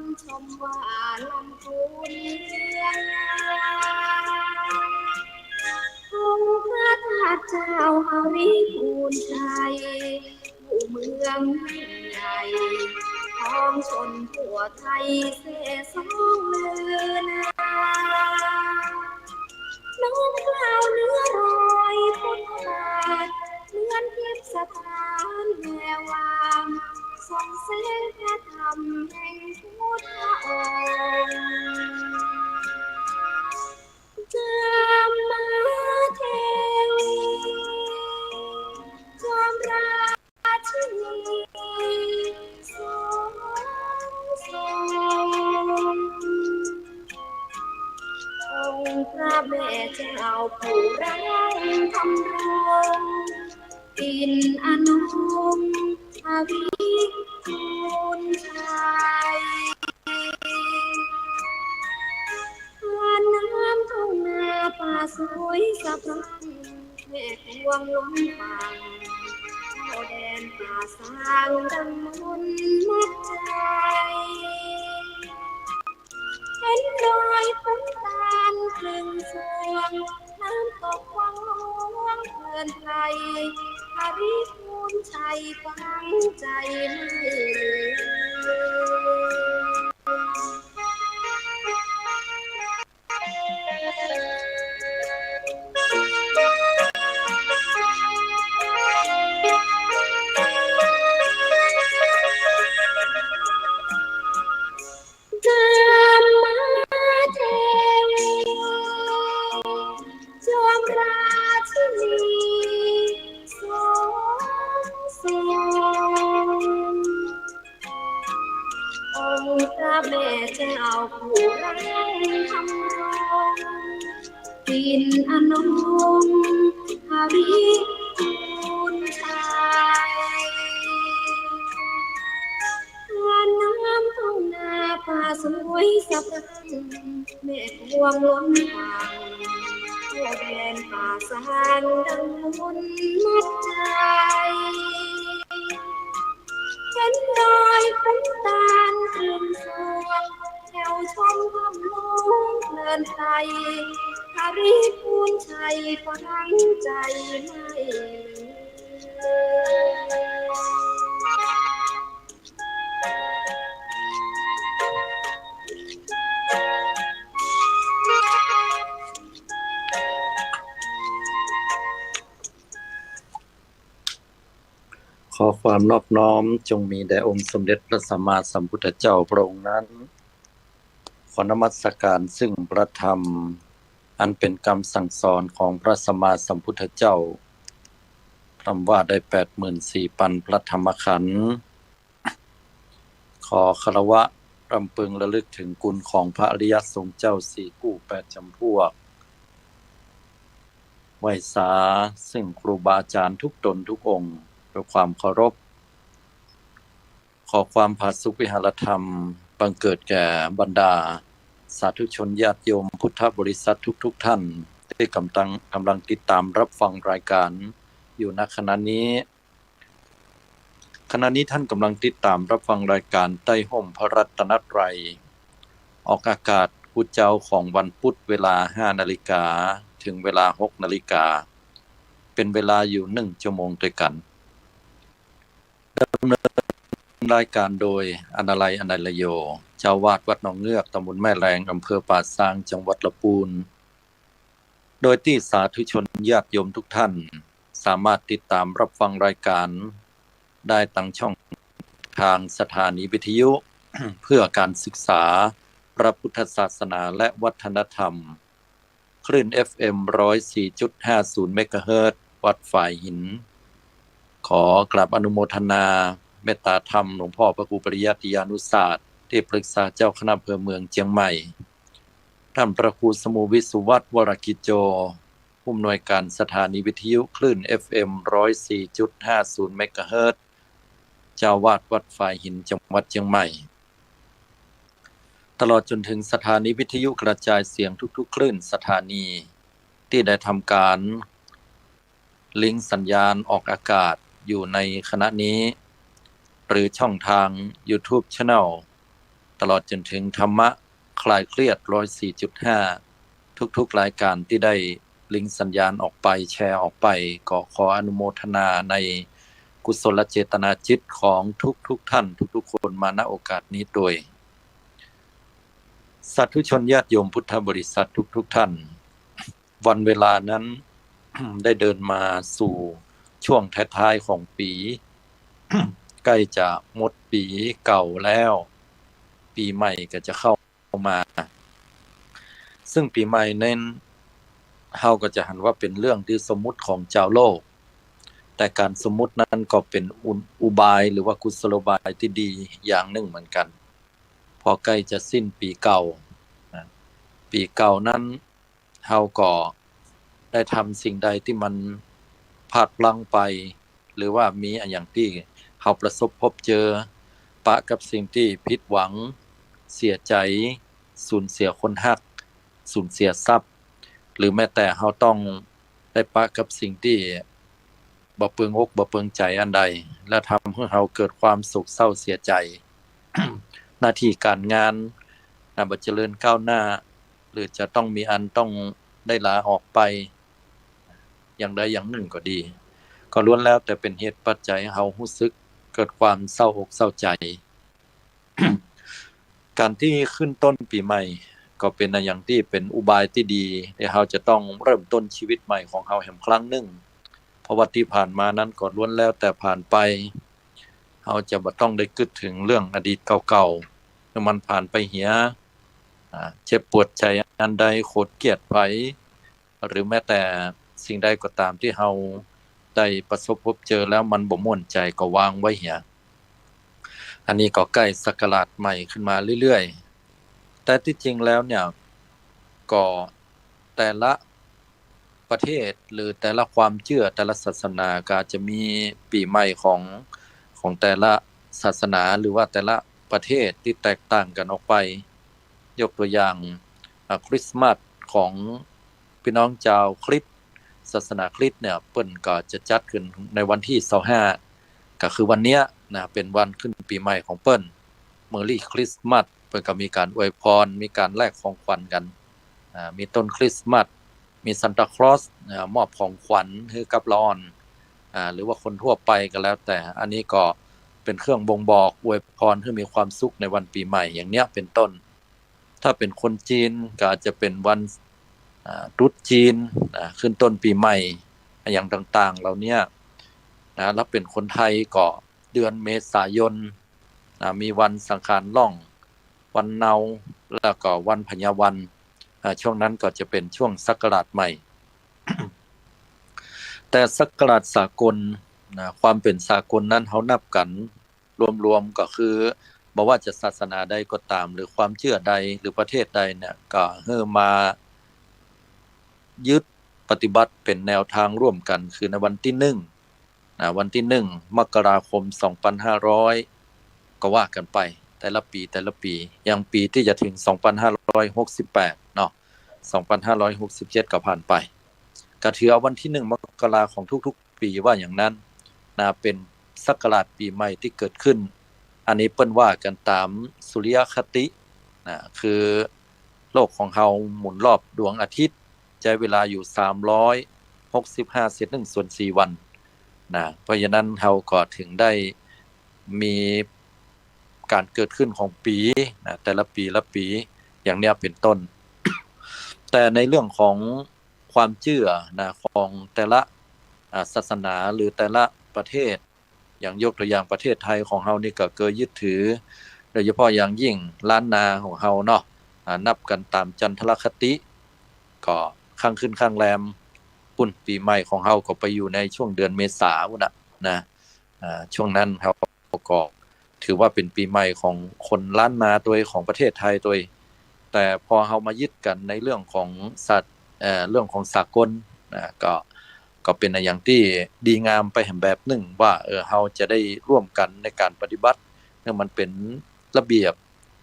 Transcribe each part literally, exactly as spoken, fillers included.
ำชมว่าลำพูนเมืองงาม องค์พระธาตุเจ้าหริภูณชัย ผู้เมืองยิ่งใหญ่ ของชนทั่วไทยเสสองลือนาม น้อมเกล้าเนื้อรอยพุทธบาท เหมือนทิพย์สถานแวววาว ส่องแสงพระธรรมแห่งพุทธองค์ จามเทวี จอมราชินี สองทรง องค์พระแม่เจ้าผู้รักธรรมรงค์ ปิ่นอนงค์หริภูณชัย ทานน้ำทุ่งนาป่าสวยสะพรั่ง แม่กวงล้นฝั่ง เข้าแดนป่าซางดังมนต์มัดใจ เห็นดอยขุนตาลครึ่งสวง น้ำตกวังหลวงเพลินไพร หริภูณชัยฝังใจไม่ลืม จามเทวี จอมราชินี สองทรง องค์พระแม่เจ้าผู้รักธรรมรงค์ ปิ่นอนงค์หริภูณชัย ทานน้ำทุ่งนาป่าสวยสะพรั่ง แม่กวงล้นฝั่ง เข้าแดนป่าซางดังมนต์มัดใจ เห็นดอยขุนตาลครึ่งสวง แถวชมถ้ำหลวงเพลินไพร หริภูณชัยฝังใจไม่ลืม ขอความนอบน้อมจงมีแด่องค์สมเด็จพระสัมมาสัมพุทธเจ้าพระองค์นั้น ขอนมัสการซึ่งพระธรรม อันเป็นกำสั่งสอนของพระสัมมาสัมพุทธเจ้า ธรรมว่าได้แปดหมื่นสี่ปันพระธรรมขันธ์ ขอคารวะรำพึงระลึกถึงคุณของพระอริยสงฆ์เจ้าสี่กู้แปดจำพวก ไหว้สาซึ่งครูบาอาจารย์ทุกตนทุกองค์ด้วยความเคารพ ขอความผาสุกวิหารธรรมบังเกิดแก่บรรดาสาธุชนญาติโยมพุทธบริษัททุกๆท่าน ที่กำลัง กำลังติดตามรับฟังรายการอยู่ณขณะนี้ ขณะนี้ท่านกำลังติดตามรับฟังรายการใต้ฮ่มพระรัตนตรัย ออกอากาศกู้เจ๊าของวันพุธเวลาห้านาฬิกา ถึงเวลาหกนาฬิกา เป็นเวลาอยู่หนึ่งชั่วโมงด้วยกัน ดำเนินรายการโดย อนาลัย อนาลโย เจ้าอาวาสวัดหนองเงือก ตำบลแม่แลง อำเภอป่าซาง จังหวัดลำพูน โดยตี้สาธุชนญาติโยมทุกท่าน สามารถติดตามรับฟังรายการได้ตางช่องทางสถานีวิทยุ เพื่อการศึกษาพระพุทธศาสนาและวัฒนธรรม คลื่น เอฟเอ็ม ร้อยสี่จุดห้าศูนย์เมกะเฮิรตซ์ วัดฝายหิน ขอกราบอนุโมทนาเมตตาธรรมหลวงพ่อพระครูปริยัติยานุศาสตร์ ที่ปรึกษาเจ้าคณะอำเภอเมืองเจียงใหม่ ท่านพระครูสมุวิสุวัฒน์ วรกิจโจ ผู้อำนวยการสถานีวิทยุคลื่น เอฟเอ็ม ร้อยสี่จุดห้าศูนย์เมกะเฮิรตซ์ เจ้าอาวาสวัดฝายหิน จังหวัดเจียงใหม่ ตลอดจนถึงสถานีวิทยุกระจายเสียงทุกๆคลื่นสถานี ที่ได้ทำการลิงก์สัญญาณออกอากาศอยู่ในขณะนี้ หรือช่องทาง YouTube Channel ตลอดจนถึงธรรมะคลายเครียดร้อยสี่จุดห้า ทุกๆรายการที่ได้ลิงก์สัญญาณออกไป แชร์ออกไป ก็ขออนุโมทนาในกุศลเจตนาจิตของทุกๆท่าน ทุกๆคนมา ณ โอกาสนี้ด้วย สาธุชนญาติโยมพุทธบริษัททุกๆท่าน วันเวลานั้น ได้เดินมาสู่ช่วงท้ายๆของปี ใกล้จะหมดปีเก่าแล้ว ปีใหม่ก็จะเข้ามา ซึ่งปีใหม่นั้น เฮาก็จะหันว่าเป็นเรื่องที่สมมุติของจาวโลก แต่การสมมุตินั้นก็เป็นอุ- อุบายหรือว่ากุศโลบายที่ดีอย่างหนึ่งเหมือนกัน พอใกล้จะสิ้นปีเก่า นะ ปีเก่านั้น เฮาก็ได้ทำสิ่งใดที่มันพลาดพลั้งไป หรือว่ามีอะหยังที่เฮาประสบพบเจอ ปะกับสิ่งที่ผิดหวัง เสียใจ สูญเสียคนฮัก สูญเสียทรัพย์ หรือแม้แต่เฮาต้องได้ปะกับสิ่งที่บ่เปิงอกบ่เปิงใจ๋อันใด และทำหื้อเฮาเกิดความโศกเศร้าเสียใจ๋ หน้าตี้ก๋านงาน นะ บ่เจริญก้าวหน้า หรือจะต้องมีอันต้องได้ลาออกไป อย่างใดอย่างนึ่งก็ดี ก็ล้วนแล้วแต่เป๋นเหตุปัจจัยหื้อเฮาฮู้สึกเกิดความเศร้าอกเศร้าใจ๋ ก๋านตี้ขึ้นต้นปี๋ใหม่ ก็เป๋นอะหยังตี้เป๋นอุบายตี้ดี ตี้เฮาจะต้องเริ่มต้นชีวิตใหม่ของเฮาแหมครั้งนึ่ง เพราะว่าตี้ผ่านมานั้นก็ล้วนแล้วแต่ผ่านไป เฮาจะบ่ต้องได้กึ๊ดเถิงเรื่องอดีตเก่าๆ หื้อมันผ่านไปเหีย อ่า เจ็บปวดใจ๋อันใด โขดเกลียดใผ หรือแม้แต่สิ่งใดก็ต๋ามตี้เฮาได้ประสบพบเจอแล้วมันบ่ม่วนใจ๋ก็วางไว้เหีย อันนี้ก็ใก้ศักราชใหม่ขึ้นมาเรื่อยๆ แต่ตี้จริงแล้วเนี่ย ก็แต่ละประเทศหรือแต่ละความเจื้อแต่ละศาสนาก็อาจจะมีปี๋ใหม่ของ ของแต่ละศาสนาหรือว่าแต่ละประเทศตี้แตกต่างกั๋นออกไป ยกตั๋วอย่าง อ่า คริสต์มาสของปี้น้องจาวคริสต์ ศาสนาคริสต์เนี่ย เปิ้นก็จะจัดขึ้นในวันตี้ซาวห้า ก็คือวันเนี้ยนะ เป๋นวันขึ้นปี๋ใหม่ของเปิ้น Merry Christmas เปิ้นก็มีก๋านอวยพร มีก๋านแลกของขวัญกั๋น อ่า มีต้นคริสต์มาส มีซานตาคลอส อ่า มอบของขวัญหื้อกับละอ่อน อ่า หรือว่าคนทั่วไปก็แล้วแต่ อันนี้ก็เป๋นเครื่องบ่งบอกอวยพรหื้อมีความสุขในวันปี๋ใหม่อย่างเนี้ยเป๋นต้น ถ้าเป๋นคนจีนก็อาจจะเป๋นวัน อ่า ตรุษจีน อ่า ขึ้นต้นปี๋ใหม่ อะหยังต่างๆ เหล่าเนี้ยนะ แล้วเป๋นคนไทยก็เดือนเมษายน อ่า มีวันสังขารล่อง วันเนา แล้วก็วันพญาวัน อ่า ช่วงนั้นก็จะเป๋นช่วงศักราชใหม่ แต่ศักราชสากลนะ ความเป๋นสากลนั้นเฮานับกั๋นรวมๆ ก็คือ บ่ว่าจะศาสนาใดก็ต๋าม หรือความเจื้อใด หรือประเทศใดเนี่ย ก็หื้อมายึดปฏิบัติเป๋นแนวตางร่วมกั๋น คือในวันตี้นึ่ง นะ วันตี้นึ่ง มกราคม สองปันห้าร้อย ก็ว่ากั๋นไป แต่ละปี๋ แต่ละปี๋ อย่างปี๋ตี้จะเถิง สองปันห้าร้อยหกสิบแปด เนาะ สองปันห้าร้อยหกสิบเจ็ด ก็ผ่านไป ก็ถือเอาวันตี้นึ่ง มกราของทุกๆ ปี๋ว่าอย่างนั้นนะ เป๋นศักราชปี๋ใหม่ตี้เกิดขึ้น อันนี้เปิ้นว่ากั๋นต๋ามสุริยคตินะ คือโลกของเฮาหมุนรอบดวงอาทิตย์ ใจ๊เวลาอยู่ สามร้อยหกสิบห้า เศษหนึ่งส่วนสี่วันนะ เพราะฉะนั้นเฮาก็เถิงได้มีก๋านเกิดขึ้นของปี๋นะ แต่ละปี๋ละปี๋ อย่างเนี้ยเป๋นต้น แต่ในเรื่องของความเจื้อนะ ของแต่ละ อ่า ศาสนาหรือแต่ละประเทศ อย่างยกตั๋วอย่างประเทศไทยของเฮานี่ก็เกยยึดถือ โดยเฉพาะอย่างยิ่งล้านนาของเฮาเนาะ อ่า นับกั๋นต๋ามจันทรคติ ก็ค่ำคืนค่ำแรมปู๊น ปี๋ใหม่ของเฮาก็ไปอยู่ในช่วงเดือนเมษาปู๊นน่ะนะ อ่า ช่วงนั้นเฮาก็ถือว่าเป๋นปี๋ใหม่ของคนล้านนาตวย ของประเทศไทยตวย แต่พอเฮามายึดกั๋นในเรื่องของศาส- เอ่อ เรื่องของสากลนะ ก็ ก็เป๋นอะหยังตี้ดีงามไปแหมแบบนึ่งว่า เออ เฮาจะได้ร่วมกั๋นในก๋านปฏิบัติ หื้อมันเป๋นระเบียบ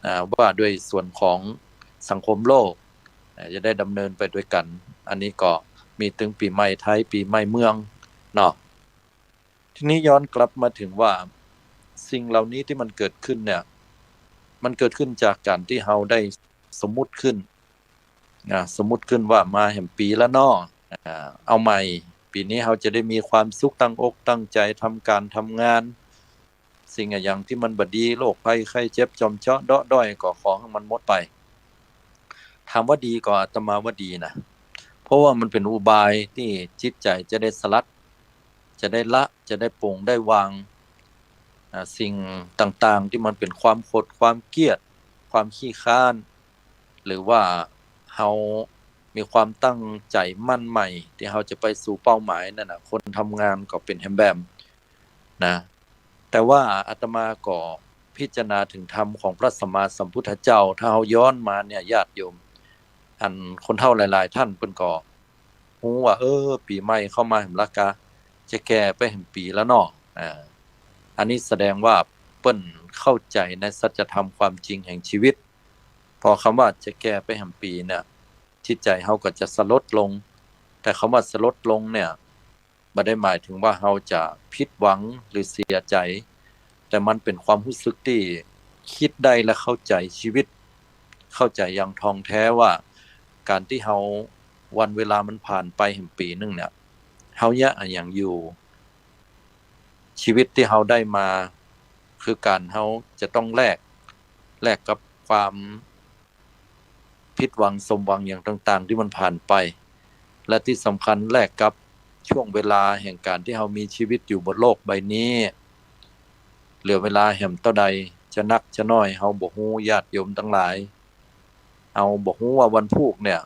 อ่า ว่าโดยส่วนของสังคมโลก อ่า จะได้ดำเนินไปด้วยกั๋น อันนี้ก็มีตึงปี๋ใหม่ไทย ปี๋ใหม่เมืองเนาะ ทีนี้ย้อนกลับมาเถิงว่าสิ่งเหล่านี้ตี้มันเกิดขึ้นเนี่ย มันเกิดขึ้นจากก๋านตี้เฮาได้สมมุติขึ้น นะ สมมุติขึ้นว่ามาแหมปี๋ละเนาะ อ่า เอาใหม่ ปี๋นี้เฮาจะได้มีความสุข ตั้งอกตั้งใจ๋ทำก๋านทำงาน สิ่งอะหยังตี้มันบ่ดี โรคภัยไข้เจ็บ จ่อมเจาะเดาะด้อย ก็ขอหื้อมันหมดไป ถามว่าดีก่อ อาตมาว่าดีนะ เพราะว่ามันเป๋นอุบายตี้จิตใจ๋จะได้สลัด จะได้ละ จะได้ปลงได้วาง อ่า สิ่งต่างๆ ตี้มันเป๋นความขด ความเกียจ ความขี้คร้าน หรือว่าเฮามีความตั้งใจ๋มั่นใหม่ ตี้เฮาจะไปสู่เป้าหมายนั้นน่ะ คนทำงานก็เป๋นแหมแบบ นะ แต่ว่าอาตมาก็พิจารณาเถิงธรรมของพระสัมมาสัมพุทธเจ้า ถ้าเฮาย้อนมาเนี่ย ญาติโยม อันคนเฒ่าหลายๆ ท่านเปิ้นก็ฮู้ว่า เออ ปี๋ใหม่เข้ามาแหมละกา จะแก่ไปแหมปี๋ละเนาะ อ่า อันนี้แสดงว่าเปิ้นเข้าใจ๋ในสัจธรรมความจริงแห่งชีวิต พอคำว่าจะแก่ไปแหมปี๋เนี่ย จิตใจ๋เฮาก็จะสลดลง แต่คำว่าสลดลงเนี่ย บ่ได้หมายเถิงว่าเฮาจะผิดหวังหรือเสียใจ๋ แต่มันเป๋นความฮู้สึกตี้กึ๊ดได้และเข้าใจ๋ชีวิต เข้าใจ๋อย่างถ่องแท้ว่า ก๋านตี้เฮา วันเวลามันผ่านไปแหมปี๋นึ่งเนี่ย เฮาเยียะอะหยังอยู่ ชีวิตตี้เฮาได้มา คือก๋านเฮาจะต้องแลก แลกกับความผิดหวังสมหวังอย่างต่างๆ ตี้มันผ่านไป และตี้สำคัญแลกกับช่วงเวลาแห่งก๋านตี้เฮามีชีวิตอยู่บนโลกใบนี้ เหลือเวลาแหมเต้าใด จะนักจะน้อย เฮาบ่ฮู้ ญาติโยมตังหลาย เฮาบ่ฮู้ว่าวันพูกเนี่ย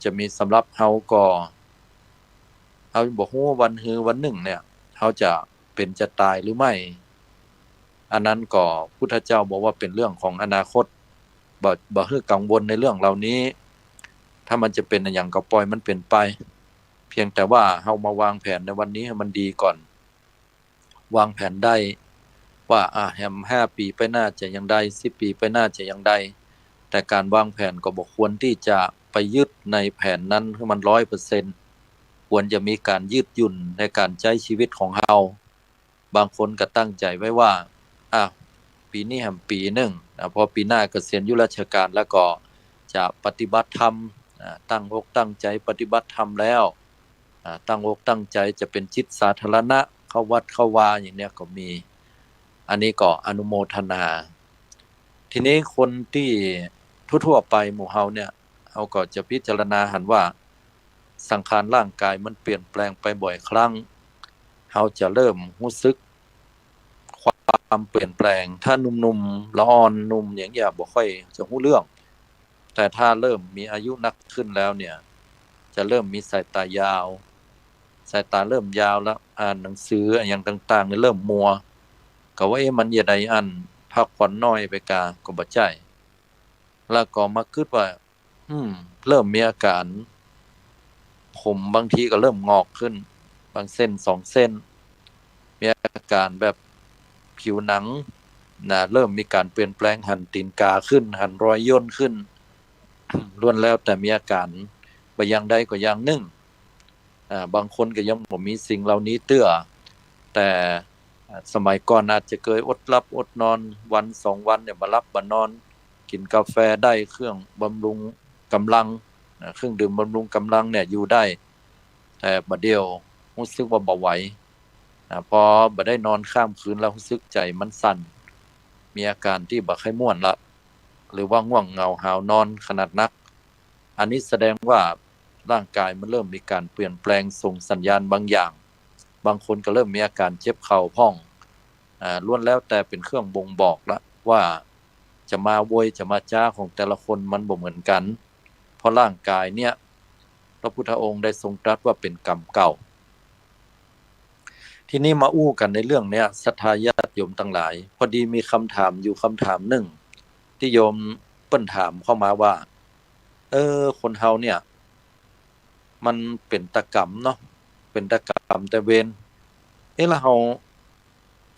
จะมีสำหรับเฮาก่อ เฮาบ่ฮู้วันฮือวันนึ่งเนี่ย เฮาจะเป๋นจะต๋ายหรือไม่ อันนั้นก็พุทธเจ้าบอกว่าเป๋นเรื่องของอนาคต บ่ บ่หื้อกังวลในเรื่องเหล่านี้ ถ้ามันจะเป๋นอะหยังก็ปล่อยมันเป๋นไป เพียงแต่ว่าเฮามาวางแผนในวันนี้หื้อมันดีก่อน วางแผนได้ว่า อ่ะ แหมห้าปี๋ไปหน้าจะอย่างใด สิบปี๋ไปหน้าจะอย่างใด แต่ก๋านวางแผนก็บ่ควรตี้จะไปยึดในแผนนั้นหื้อมันร้อยเปอร์เซ็นต์ ควรจะมีก๋านยืดหยุ่นในก๋านใจ๊ชีวิตของเฮา บางคนก็ตั้งใจ๋ไว้ว่า อ่ะ ปี๋นี้แหมปี๋นึ่ง อ่ะ พอปี๋หน้าเกษียณอายุราชการแล้วก็จะปฏิบัติธรรม อ่ะ ตั้งอกตั้งใจ๋ปฏิบัติธรรมแล้ว อ่า ตั้งอกตั้งใจ๋จะเป๋นจิตสาธารณะ เข้าวัดเข้าวาอย่างเนี้ยก็มี อันนี้ก็อนุโมทนา ทีนี้คนตี้ทั่วๆ ไปหมู่เฮาเนี่ย เฮาก็จะพิจารณาหันว่า สังขารร่างกายมันเปลี่ยนแปลงไปบ่อยครั้ง เฮาจะเริ่มฮู้สึกความเปลี่ยนแปลง ถ้าหนุ่มๆ ละอ่อนหนุ่มอย่างเนี้ยบ่ค่อยจะฮู้เรื่อง แต่ถ้าเริ่มมีอายุนักขึ้นแล้วเนี่ย จะเริ่มมีสายตายาว สายตาเริ่มยาวแล้ว อ่านหนังสืออะหยังต่างๆ เนี่ยเริ่มมัว ก็ว่า เอ๊ะ มันจะใดอั้น พักผ่อนน้อยไปกา ก็บ่ใจ้ แล้วก็มากึ๊ดว่า อืม เริ่มมีอาก๋าน ผมบางทีก็เริ่มงอกขึ้น บางเส้นสองเส้น มีอาก๋านแบบผิวหนังนะ เริ่มมีก๋านเปลี่ยนแปลง หันตี๋นก๋าขึ้น หันรอยย่นขึ้น ล้วนแล้วแต่มีอาก๋านไปอย่างใดก็อย่างนึ่ง อ่า บางคนก็ยังบ่มีสิ่งเหล่านี้เตื้อ แต่ อ่า สมัยก่อนอาจจะเกยอดหลับอดนอน วันสองวันเนี่ยบ่หลับบ่นอน กิ๋นกาแฟได้ เครื่องบำรุงกำลัง อ่า เครื่องดื่มบำรุงกำลังเนี่ยอยู่ได้ แต่บ่าเดี่ยวฮู้สึกว่าบ่ไหว อ่า พอบ่ได้นอนข้ามคืนแล้วฮู้สึกใจ๋มันสั่น มีอาก๋านตี้บ่ใค่ม่วนละ หรือว่าง่วงเหงาหาวนอนขนาดนัก อันนี้แสดงว่าร่างกายมันเริ่มมีก๋านเปลี่ยนแปลง ส่งสัญญาณบางอย่าง บางคนก็เริ่มมีอาก๋านเจ็บเข่าพ่อง อ่า ล้วนแล้วแต่เป๋นเครื่องบ่งบอกละว่าจะมาโวยจะมาจ๊าของแต่ละคนมันบ่เหมือนกั๋น เพราะร่างกายเนี่ย พระพุทธองค์ได้ทรงตรัสว่าเป๋นกรรมเก่า ทีนี้มาอู้กั๋นในเรื่องเนี้ย ศรัทธาญาติโยมตังหลาย พอดีมีกำถามอยู่กำถามนึ่ง ตี้โยมเปิ้นถามเข้ามาว่า เออ คนเฮาเนี่ย มันเป๋นต๋ากรรมเนาะ เป๋นต๋ากรรมต๋าเวร เอ๊ะ แล้วเฮา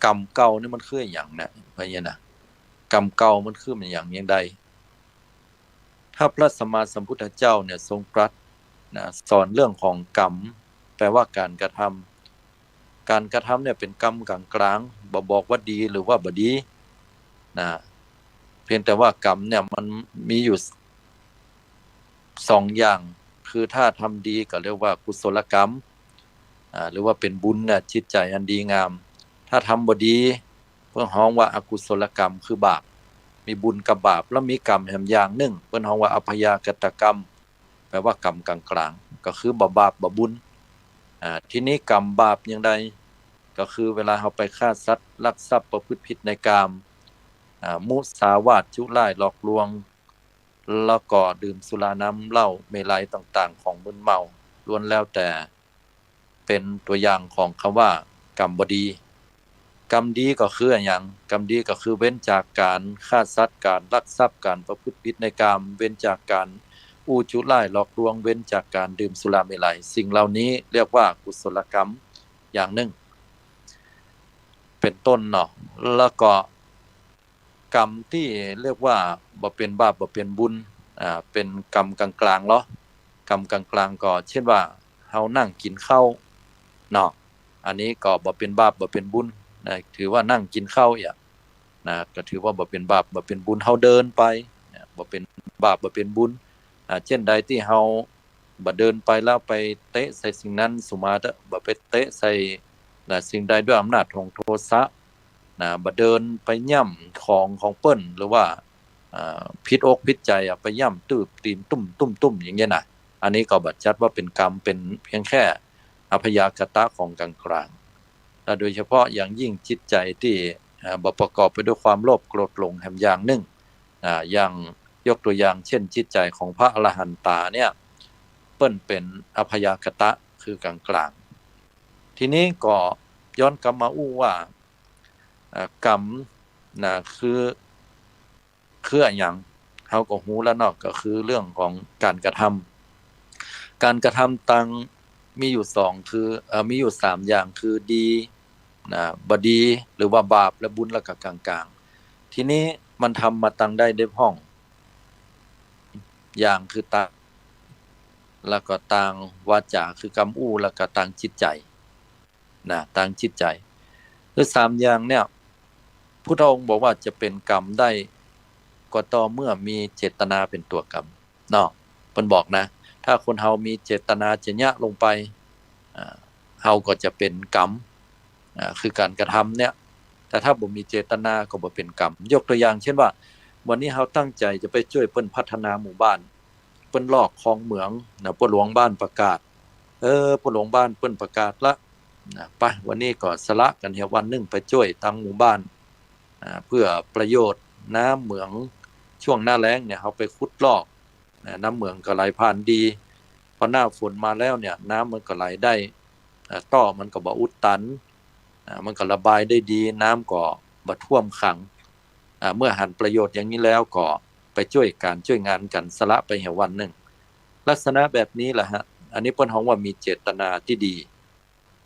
กรรมเก่านี่มันคืออะหยังนะ ว่าอย่างนี้นะ กรรมเก่ามันคืออะหยังอย่างใด ถ้าพระสัมมาสัมพุทธเจ้าเนี่ยทรงตรัสนะ สอนเรื่องของกรรม แปลว่าก๋านกระทำ ก๋านกระทำเนี่ยเป๋นกรรมก๋างๆ บ่บอกว่าดีหรือว่าบ่ดีนะ เพียงแต่ว่ากรรมเนี่ยมันมีอยู่สองอย่าง คือถ้าทำดีก็เรียกว่ากุศลกรรม อ่า หรือว่าเป๋นบุญน่ะ จิตใจ๋อันดีงาม ถ้าทำบ่ดี เปิ้นฮ้องว่าอกุศลกรรม คือบาป มีบุญกับบาป แล้วมีกรรมแหมอย่างนึ่ง เปิ้นฮ้องว่าอัพยากตกรรม แปลว่ากรรมกลางๆ ก็คือบ่บาปบ่บุญ อ่า ทีนี้กรรมบาปอย่างใด ก็คือเวลาเฮาไปฆ่าสัตว์ ลักทรัพย์ ประพฤติผิดในกาม อ่า มุสาวาท จุล่าย หลอกลวง แล้วก็ดื่มสุราน้ำเหล้าเมรัยต่างๆ ของมึนเมา ล้วนแล้วแต่เป๋นตัวอย่างของกำว่ากรรมบ่ดี กรรมดีก็คืออะหยัง กรรมดีก็คือเว้นจากก๋านฆ่าสัตว์ ก๋านลักทรัพย์ ก๋านประพฤติผิดในกาม เว้นจากก๋านอู้จุล่ายหลอกลวง เว้นจากก๋านดื่มสุราเมรัย สิ่งเหล่านี้เรียกว่ากุศลกรรมอย่างนึ่ง เป๋นต้นเนาะ แล้วก็ กรรมตี้เรียกว่าบ่เป๋นบาปบ่เป๋นบุญ อ่า เป๋นกรรมกลางๆ เนาะ กรรมกลางๆ ก็เจ้นว่าเฮานั่งกิ๋นข้าวเนาะ อันนี้ก็บ่เป๋นบาปบ่เป๋นบุญนะ ถือว่านั่งกิ๋นข้าวเอี้ยนะ ก็ถือว่าบ่เป๋นบาปบ่เป๋นบุญ เฮาเดินไปนะ บ่เป๋นบาปบ่เป๋นบุญ อ่า เจ้นใดตี้เฮา บ่เดินไปแล้วไปเตะใส่สิ่งนั้น สุมาเต๊อะ บ่ไปเตะใส่ นะ สิ่งใดด้วยอำนาจของโทสะ นะ บ่เดินไปย่ำของของเปิ้น หรือว่า อ่า ผิดอกผิดใจ๋อะ ไปย่ำตื้บตี๋นตุ้มๆๆ อย่างเงี้ยนะ อันนี้ก็บ่จัดว่าเป๋นกรรม เป๋นเพียงแค่อัพยากตะของกลางๆ และโดยเฉพาะอย่างยิ่งจิตใจ๋ตี้ อ่า บ่ประกอบไปด้วยความโลภโกรธหลงแหมอย่างนึ่ง อ่า อย่างยกตัวอย่างเจ้นจิตใจ๋ของพระอรหันตาเนี่ย เปิ้นเป๋นอัพยากตะ คือกลางๆ ทีนี้ก็ย้อนกลับมาอู้ว่า อ่า กรรมนะ คือ คืออะหยัง เฮาก็ฮู้แล้วเนาะ ก็คือเรื่องของก๋านกระทำ ก๋านกระทำตัง มีอยู่สอง คือ เอ่อ มีอยู่สามอย่าง คือดีนะ บ่ดี หรือว่าบาป และบุญ แล้วก็กลางๆ ทีนี้มันทำมาตังใดได้พ่อง อย่างคือตาง แล้วก็ตางวาจ๋า คือกำอู้ แล้วก็ตางจิตใจ๋นะ ตางจิตใจ๋ คือสามอย่างเนี่ย พุทธองค์บอกว่าจะเป๋นกรรมได้ ก็ต่อเมื่อมีเจตนาเป๋นตั๋วกรรมเนาะ เปิ้นบอกนะ ถ้าคนเฮามีเจตนาจะเยียะลงไป อ่า เฮาก็จะเป๋นกรรม อ่า คือก๋านกระทำเนี่ย แต่ถ้าบ่มีเจตนาก็บ่เป๋นกรรม ยกตัวอย่างเจ้นว่า วันนี้เฮาตั้งใจ๋จะไปจ้วยเปิ้นพัฒนาหมู่บ้าน เปิ้นลอกคลองเหมืองนะ ป้อหลวงบ้านประกาศ เออ ป้อหลวงบ้านเปิ้นประกาศละนะ ไป วันนี้ก็สละกั๋นเหียวันนึ่งไปจ้วยตางหมู่บ้าน อ่า เพื่อประโยชน์น้ำเหมือง ช่วงหน้าแล้งเนี่ย เฮาไปขุดลอกนะ น้ำเหมืองก็ไหลผ่านดี พอหน้าฝนมาแล้วเนี่ย น้ำมันก็ไหลได้ อ่า ต้อมันก็บ่อุดตัน อ่า มันก็ระบายได้ดี น้ำก็บ่ท่วมขัง อ่า เมื่อหันประโยชน์อย่างนี้แล้วก็ไปจ้วยก๋านจ้วยงานกั๋น สละไปเหียวันนึ่ง ลักษณะแบบนี้แหละฮะ อันนี้เปิ้นฮ้องว่ามีเจตนาตี้ดี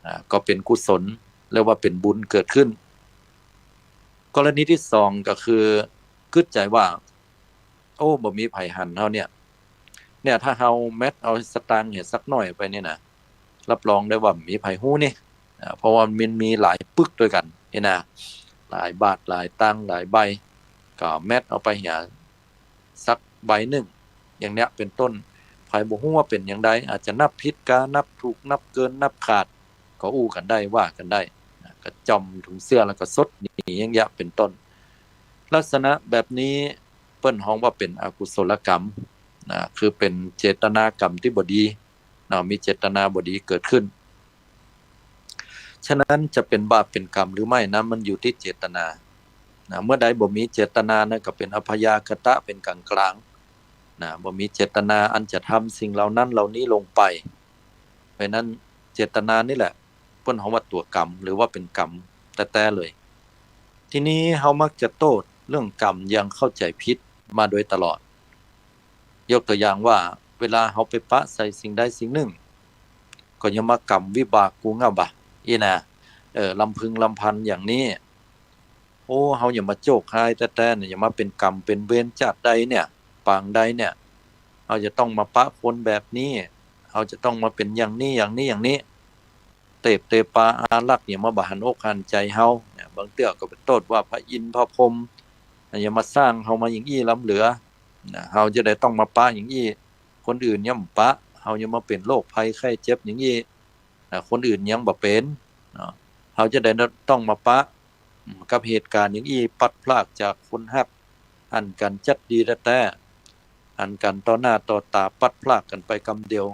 อ่า ก็เป๋นกุศล เรียกว่าเป๋นบุญเกิดขึ้น กรณีตี้สองก็คือกึ๊ดใจ๋ว่า โอ้ บ่มีใผหันเฮาเนี่ย เนี่ย ถ้าเฮาแม็ดเอาสตางค์เหียสักหน้อยไปนี่นะ รับรองได้ว่าบ่มีใผฮู้นี่ อ่า เพราะว่ามันมีหลายปึกตวยกั๋นนี่นะ หลายบาท หลายตังค์ หลายใบ ก็แม็ดเอาไปเหียสักใบนึ่ง อย่างเนี้ยเป๋นต้น ใผบ่ฮู้ว่าเป๋นอย่างใด อาจจะนับผิดกา นับถูก นับเกิน นับขาด ก็อู้กั๋นได้ ว่ากั๋นได้นะ ก็จ่อมถุงเสื้อแล้วก็สดหนีอย่างเนี้ยเป๋นต้น ลักษณะแบบนี้เปิ้นฮ้องว่าเป๋นอกุศลกรรมนะ คือเป๋นเจตนากรรมตี้บ่ดีนะ มีเจตนาบ่ดีเกิดขึ้น ฉะนั้นจะเป๋นบาปเป๋นกรรมหรือไม่นั้น มันอยู่ตี้เจตนานะ เมื่อใดบ่มีเจตนานั้นก็เป๋นอัพยากตะ เป๋นกลางๆ นะ บ่มีเจตนาอันจะทำสิ่งเหล่านั้นเหล่านี้ลงไป เพราะฉะนั้นเจตนานี่แหละเปิ้นฮ้องว่าตั๋วกรรม หรือว่าเป๋นกรรมแต๊ๆ เลย ทีนี้เฮามักจะโต้ษเรื่องกรรมอย่างเข้าใจ๋ผิดมาโดยตลอด ยกตัวอย่างว่า เวลาเฮาไปปะใส่สิ่งใดสิ่งนึ่ง ก็อย่ามากำวิบากกูเง่าบ่ะ อี้นะ เออ ลำพึงลำพันอย่างนี้ โอ้ เฮาอย่ามาโจคฮ้ายแต๊ๆ เนี่ย อย่ามาเป๋นกรรมเป๋นเวรจาติใดเนี่ย ปางใดเนี่ย เฮาจะต้องมาปะคนแบบนี้ เฮาจะต้องมาเป๋นอย่างนี้ อย่างนี้ อย่างนี้ เตพเตปาอารักษ์ อย่ามาบ่หันอกหันใจ๋เฮาเนี่ย บางเตื้อก็ไปโต้ษว่าพระอินทร์พระพรหม อย่ามาสร้างเฮามาอย่างอี้ล้ำเหลือ นะ เฮาจะได้ต้องมาปะอย่างอี้ คนอื่นยังบ่ปะ เฮายังมาเป๋นโรคภัยไข้เจ็บอย่างอี้ นะ คนอื่นยังบ่เป๋น เนาะ เฮาจะได้ต้องมาปะ อืม กับเหตุก๋ารณ์อย่างอี้ ปัดพรากจากคนฮัก หันกั๋นจั๊ดดีแต๊ๆ หันกั๋นต่อหน้าต่อต๋า ปัดพรากกั๋นไปกำเดียว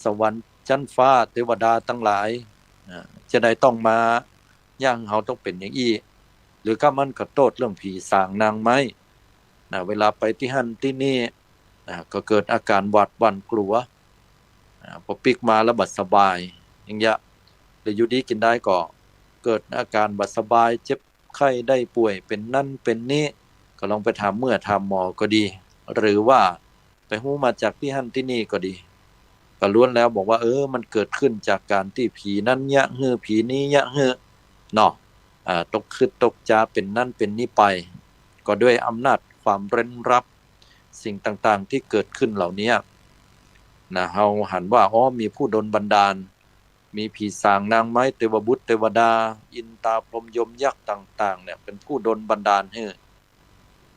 สวรรค์จั๊นฟ้าเตวดาตังหลาย อ่า จะได้ต้องมาเยียะหื้อเฮาต้องเป๋นอย่างอี้ หรือก้ามันก็โต้ษเรื่องผีสางนางไม้ นะ เวลาไปตี้หั้นตี้นี่ นะ ก็เกิดอาก๋ารหวาดหวั่นกลัว อ่า ปอปิ๊กมาแล้วบ่สบาย อย่างเยียะ หรืออยู่ดีกิ๋นดายก็เกิดอาก๋ารบ่สบาย เจ็บไข้ได้ป่วย เป๋นนั้นเป๋นนี้ ก็ลองไปถามเมื่อถามหมอก็ดี หรือว่าไปฮู้มาจากตี้หั้นตี้นี่ก็ดี ก็ล้วนแล้วบอกว่า เออ มันเกิดขึ้นจากก๋านตี้ผีนั้นเยียะหื้อ ผีนี้เยียะหื้อ เนาะ อ่า ตกขึดตกจา เป๋นนั้นเป๋นนี้ไป ก็ด้วยอำนาจความเร้นลับ สิ่งต่างๆ ตี้เกิดขึ้นเหล่านี้ นะ เฮาหันว่า อ้อ มีผู้ดลบันดาล มีผีสางนางไม้ เตวบุตรเตวดา อินตาพรหมยมยักษ์ต่างๆ เนี่ย เป๋นผู้ดลบันดาลหื้อ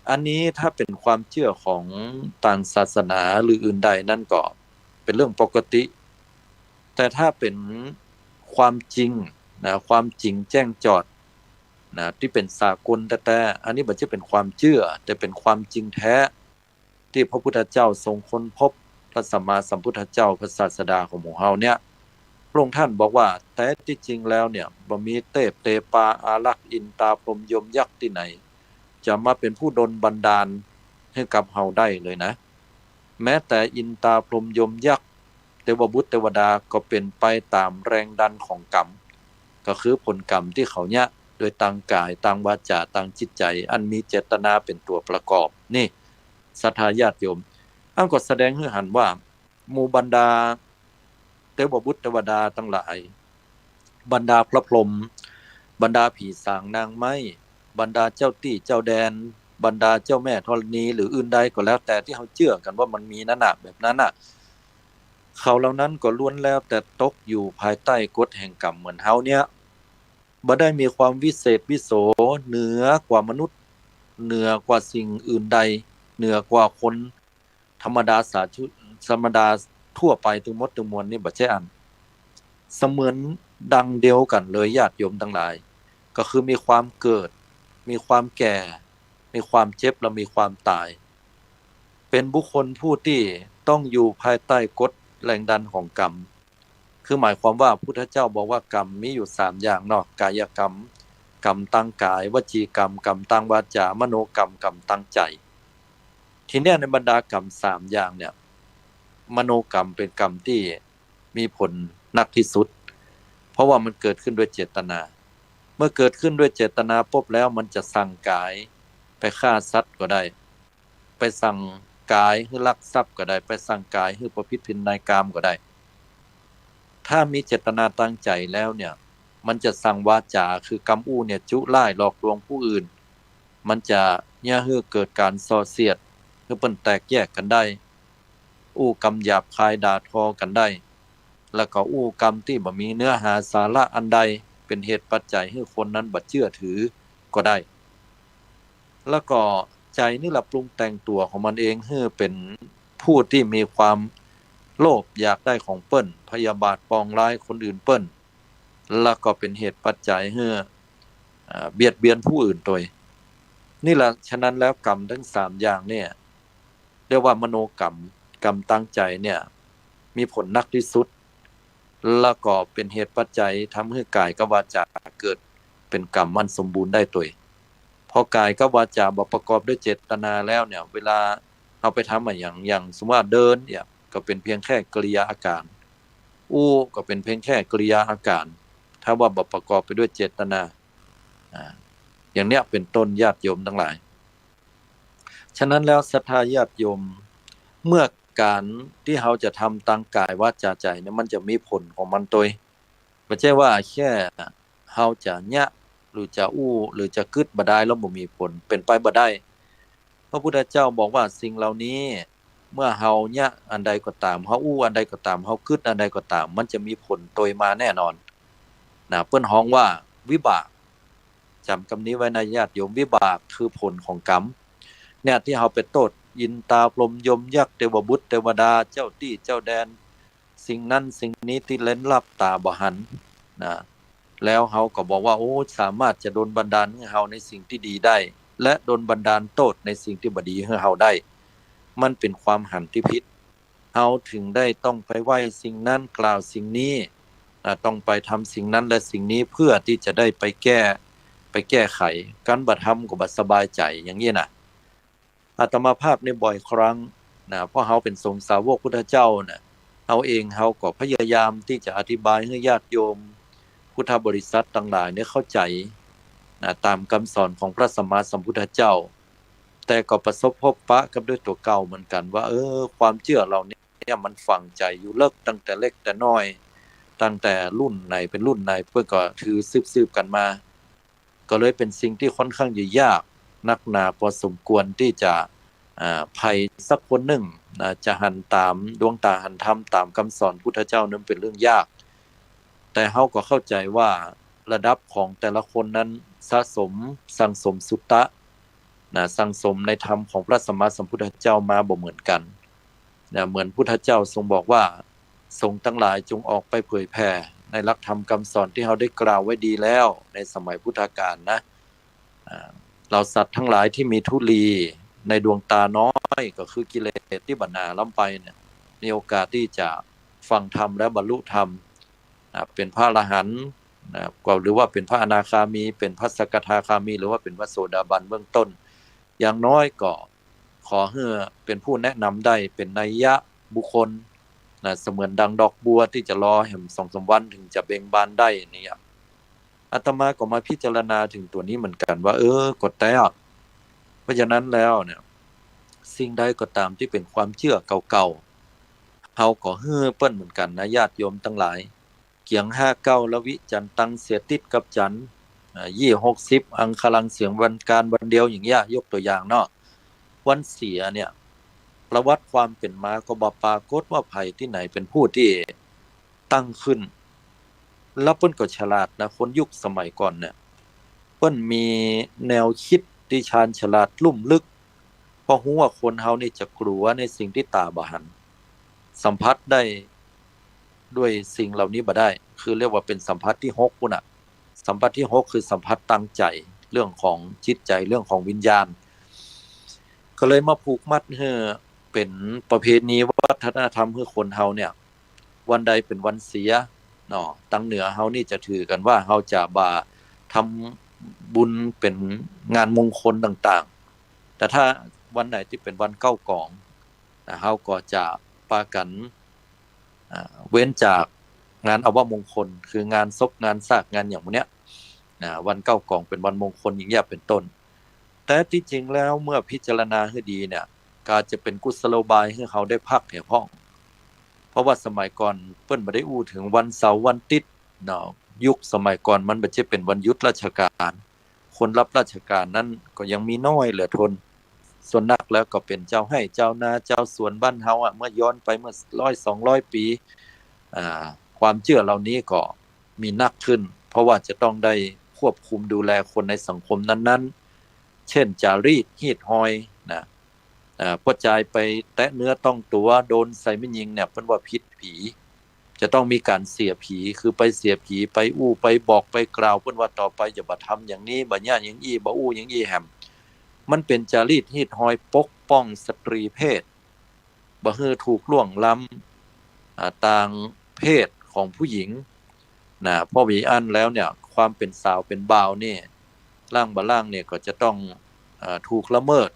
อันนี้ถ้าเป๋นความเจื้อของต่างศาสนาหรืออื่นใดนั้นก็เป๋นเรื่องปกติ แต่ถ้าเป๋นความจริงนะ ความจริงแจ้งจอดนะ ตี้เป๋นสากลแต๊ๆ อันนี้บ่ใจ้เป๋นความเจื้อ แต่เป๋นความจริงแท้ ตี้พระพุทธเจ้าทรงค้นพบ พระสัมมาสัมพุทธเจ้า พระศาสดาของหมู่เฮาเนี่ย พระองค์ท่านบอกว่า แต๊ตี้จริงแล้วเนี่ย บ่มีเตพเตปาอารักษ์ อินตาพรหมยมยักษ์ตี้ไหน จะมาเป๋นผู้ดลบันดาลหื้อกับเฮาได้เลยนะ แม้แต่อินตาพรหมยมยักษ์ เตวบุตรเตวดาก็เป๋นไปต๋ามแรงดันของกรรม ก็คือผลกรรมตี้เขาเยียะ โดยตางก๋าย ตางวาจา ตางจิตใจ๋ อันมีเจตนาเป๋นตั๋วประกอบ นี่ ศรัทธาญาติโยม อันก็แสดงหื้อหันว่า หมู่บรรดาเตวบุตรเตวดาตังหลาย บรรดาพระพรหม บรรดาผีสางนางไม้ บรรดาเจ้าตี้เจ้าแดน บรรดาเจ้าแม่ธรณี หรืออื่นใดก็แล้วแต่ตี้เฮาเจื้อกั๋นว่ามันมีนั้นน่ะ แบบนั้นน่ะ เขาเหล่านั้นก็ล้วนแล้วแต่ตกอยู่ภายใต้กฎแห่งกรรมเหมือนเฮาเนี่ย บ่ได้มีความวิเศษวิโสเหนือกว่ามนุษย์ เหนือกว่าสิ่งอื่นใด เหนือกว่าคนธรรมดาสาธุ ธรรมดาทั่วไปตึงหมดตึงมวลนี่บ่ใจ้อัน เสมือนดังเดียวกั๋นเลยญาติโยมตังหลาย ก็คือมีความเกิด มีความแก่ มีความเจ็บ และมีความต๋าย เป๋นบุคคลผู้ตี้ต้องอยู่ภายใต้กฎแรงดันของกรรม คือหมายความว่าพุทธเจ้าบอกว่ากรรมมีอยู่สามอย่างเนาะ กายกรรม กรรมตางก๋าย วจีกรรม กรรมตางวาจา มโนกรรม กรรมตางใจ๋ ทีเนี้ยในบรรดากรรมสามอย่างเนี่ย มโนกรรมเป๋นกรรมตี้มีผลหนักตี้สุด เพราะว่ามันเกิดขึ้นด้วยเจตนา เมื่อเกิดขึ้นด้วยเจตนาปุ๊บแล้ว มันจะสั่งก๋ายไปฆ่าสัตว์ก็ได้ ไปสั่งก๋ายหื้อลักทรัพย์ก็ได้ ไปสั่งก๋ายหื้อประพฤติผิดในกามก็ได้ ถ้ามีเจตนาตางใจ๋แล้วเนี่ย มันจะสั่งวาจา คือกำอู้เนี่ยจุร้ายหลอกลวงผู้อื่น มันจะเยียะหื้อเกิดก๋านส่อเสียด หื้อเปิ้นแตกแยกกั๋นได้ อู้กำหยาบคายด่าทอกั๋นได้ แล้วก็อู้กำตี้บ่มีเนื้อหาสาระอันใด เป๋นเหตุปัจจัยหื้อคนนั้นบ่เจื้อถือก็ได้ แล้วก็ใจ๋นี่แหละปรุงแต่งตั๋วของมันเอง หื้อเป๋นผู้ตี้มีความโลภอยากได้ของเปิ้น พยาบาทปองร้ายคนอื่นเปิ้น แล้วก็เป๋นเหตุปัจจัยหื้อ อ่า เบียดเบียนผู้อื่นตวย นี่แหละ ฉะนั้นแล้วกรรมทั้งสามอย่างเนี่ย เรียกว่ามโนกรรม กรรมตางใจ๋เนี่ย มีผลหนักตี้สุด แล้วก็เป๋นเหตุปัจจัยทำหื้อกายกับวาจาเกิดเป๋นกรรมอันสมบูรณ์ได้ตวย พอกายกับวาจาบ่ประกอบด้วยเจตนาแล้วเนี่ย เวลาเฮาไปทำอะหยัง อย่างสมมุติว่าเดินเนี่ย ก็เป๋นเพียงแค่กิริยาอาก๋าร อู้ก็เป๋นเพียงแค่กิริยาอาก๋าร ถ้าว่าบ่ประกอบไปด้วยเจตนา อ่า อย่างเนี้ยเป๋นต้นญาติโยมตังหลาย ฉะนั้นแล้วศรัทธาญาติโยม เมื่อก๋านตี้เฮาจะทำตางก๋ายวาจาใจ๋เนี่ย มันจะมีผลของมันตวย บ่ใจ้ว่าแค่เฮาจะเยียะ หรือจะอู้ หรือจะกึ๊ดบ่ดายแล้วบ่มีผล เป๋นไปบ่ได้ พระพุทธเจ้าบอกว่าสิ่งเหล่านี้ เมื่อเฮาเยียะอันใดก็ต๋าม เฮาอู้อันใดก็ต๋าม เฮากึ๊ดอันใดก็ต๋าม มันจะมีผลตวยมาแน่นอน นะ เปิ้นฮ้องว่าวิบาก จ๋ำกำนี้ไว้นะญาติโยม วิบากคือผลของกรรม เนี่ยตี้เฮาไปโต้ษอินทร์ตาพรหมยมยักษ์เตวบุตรเตวดาเจ้าตี้เจ้าแดน สิ่งนั้นสิ่งนี้ตี้เร้นลับต๋าบ่หันนะ แล้วเฮาก็บอกว่า โอ้ สามารถจะดลบันดาลหื้อเฮาในสิ่งตี้ดีได้ และดลบันดาลโต้ษในสิ่งตี้บ่ดีหื้อเฮาได้ มันเป๋นความหันตี้ผิด เฮาถึงได้ต้องไปไหว้สิ่งนั้น กล่าวสิ่งนี้นะ ต้องไปทำสิ่งนั้นและสิ่งนี้เพื่อตี้จะได้ไปแก้ ไปแก้ไข กั๋นบ่ทำก็บ่สบายใจ๋อย่างนี้นะ อาตมาภาพนี่บ่อยครั้งนะ เพราะเฮาเป๋นสงฆ์สาวกพุทธเจ้านะ เฮาเองเฮาก็พยายามตี้จะอธิบายหื้อญาติโยมพุทธบริษัทตังหลายเนี่ยเข้าใจ๋นะ ต๋ามกำสอนของพระสัมมาสัมพุทธเจ้า แต่ก็ประสบพบปะกับด้วยตั๋วเก่าเหมือนกั๋นว่า เออ ความเจื้อเหล่านี้มันฝังใจ๋อยู่เลิกตั้งแต่เล็กแต่น้อย ตั้งแต่รุ่นไหนเป๋นรุ่นไหน เปิ้นก็ถือสืบๆ กั๋นมา ก็เลยเป๋นสิ่งตี้ค่อนข้างจะยากนักหนาพอสมควรตี้จะ อ่า ใผสักคนนึ่งนะ จะหันต๋ามดวงต๋าหันธรรมต๋ามกำสอนพุทธเจ้านั้นเป๋นเรื่องยาก แต่เฮาก็เข้าใจ๋ว่าระดับของแต่ละคนนั้นสะสมสั่งสมสุตตะนะ สั่งสมในธรรมของพระสัมมาสัมพุทธเจ้ามาบ่เหมือนกั๋นนะ เหมือนพุทธเจ้าทรงบอกว่า สงฆ์ตังหลายจงออกไปเผยแผ่ในหลักธรรมกำสอนตี้เฮาได้กล่าวไว้ดีแล้วในสมัยพุทธกาลนะ อ่า เหล่าสัตว์ตังหลายตี้มีธุลีในดวงต๋าน้อย ก็คือกิเลสตี้บ่หนาล้ำไปเนี่ย มีโอกาสตี้จะฟังธรรมและบรรลุธรรม อ่า เป๋นพระอรหันต์นะ ก็หรือว่าเป๋นพระอนาคามี เป๋นพระสกทาคามี หรือว่าเป๋นพระโสดาบันเบื้องต้น อย่างน้อยก็ขอหื้อเป๋นผู้แนะนำได้ เป๋นนัยยะบุคคลนะ เสมือนดังดอกบัวตี้จะรอแหมสองสามวันถึงจะเบ่งบานได้เนี่ย อาตมาก็มาพิจารณาถึงตั๋วนี้เหมือนกั๋นว่า เออ ก็แต๊ เพราะฉะนั้นแล้วเนี่ย สิ่งใดก็ต๋ามตี้เป๋นความเจื้อเก่าๆ เฮาก็หื้อเปิ้นเหมือนกั๋นนะ ญาติโยมตังหลาย เกียงห้าเก้าละวิจันตัง เสียติดกับจันทร์ อ่า ยี่หกสิบ อังคารังเสียงวันกาลวันเดียวอย่างเงี้ย ยกตั๋วอย่างเนาะ วันเสียเนี่ย ประวัติความเป๋นมาก็บ่ปรากฏว่าใผตี้ไหนเป๋นผู้ตี้ตั้งขึ้น แล้วเปิ้นก็ฉลาดนะ คนยุคสมัยก่อนเนี่ย เปิ้นมีแนวคิดตี้ชาญฉลาดลุ่มลึก เพราะฮู้ว่าคนเฮานี่จะกลัวในสิ่งตี้ต๋าบ่หัน สัมผัสได้ด้วยสิ่งเหล่านี้บ่ได้ คือเรียกว่าเป๋นสัมผัสตี้หกปู้นน่ะ สัมผัสตี้หกคือสัมผัสตางใจ๋ เรื่องของจิตใจ๋ เรื่องของวิญญาณ ก็เลยมาผูกมัดหื้อเป๋นประเพณีวัฒนธรรมหื้อคนเฮาเนี่ย วันใดเป๋นวันเสียเนาะ ตังเหนือเฮานี่จะถือกั๋นว่าเฮาจะบ่ทำบุญเป๋นงานมงคลต่างๆ แต่ถ้าวันไหนตี้เป๋นวันเก้ากองนะ เฮาก็จะปากั๋น อ่า เว้นจากงานอัปมงคล คืองานศพ งานซาก งานอย่างพวกเนี้ยนะ วันเก้ากองเป๋นวันมงคลอย่างเงี้ยเป๋นต้น แต่ตี้จริงแล้วเมื่อพิจารณาหื้อดีเนี่ย ก็จะเป๋นกุศโลบายหื้อเฮาได้พักแหมพ่อง เพราะว่าสมัยก่อนเปิ้นบ่ได้อู้ถึงวันเสาร์วันติ๊ดเนาะ ยุคสมัยก่อนมันบ่ใจ้เป๋นวันหยุดราชก๋าน คนฮับราชก๋านนั้นก็ยังมีน้อยเหลือทน ส่วนนักแล้วก็เป๋นจาวไฮ่จาวนา จาวสวนบ้านเฮาอะ เมื่อย้อนไปเมื่อร้อยสองร้อยปี๋ อ่า ความเจื้อเหล่านี้ก็มีนักขึ้น เพราะว่าจะต้องได้ควบคุมดูแลคนในสังคมนั้นๆ เช่น จ๋ารีตฮีตฮอยนะ อ่า ป้อจายไปแตะเนื้อต้องตั๋ว โดนใส่แม่ญิงเนี่ย เปิ้นว่าผิดผี จะต้องมีก๋านเสียผี คือไปเสียผี ไปอู้ ไปบอก ไปกล่าวเปิ้นว่าต่อไปจะบ่ทำอย่างนี้ บ่เยียะอย่างอี้ บ่อู้อย่างอี้แหม มันเป๋นจ๋ารีตฮีตฮอยปกป้องสตรีเพศ บ่หื้อถูกล่วงล้ำ อ่า ตางเพศของผู้หญิงนะ เพราะบ่อั้นแล้วเนี่ย ความเป๋นสาวเป๋นบ่าวนี่ ล่างบ่ล่างเนี่ยก็จะต้อง อ่า ถูกละเมิด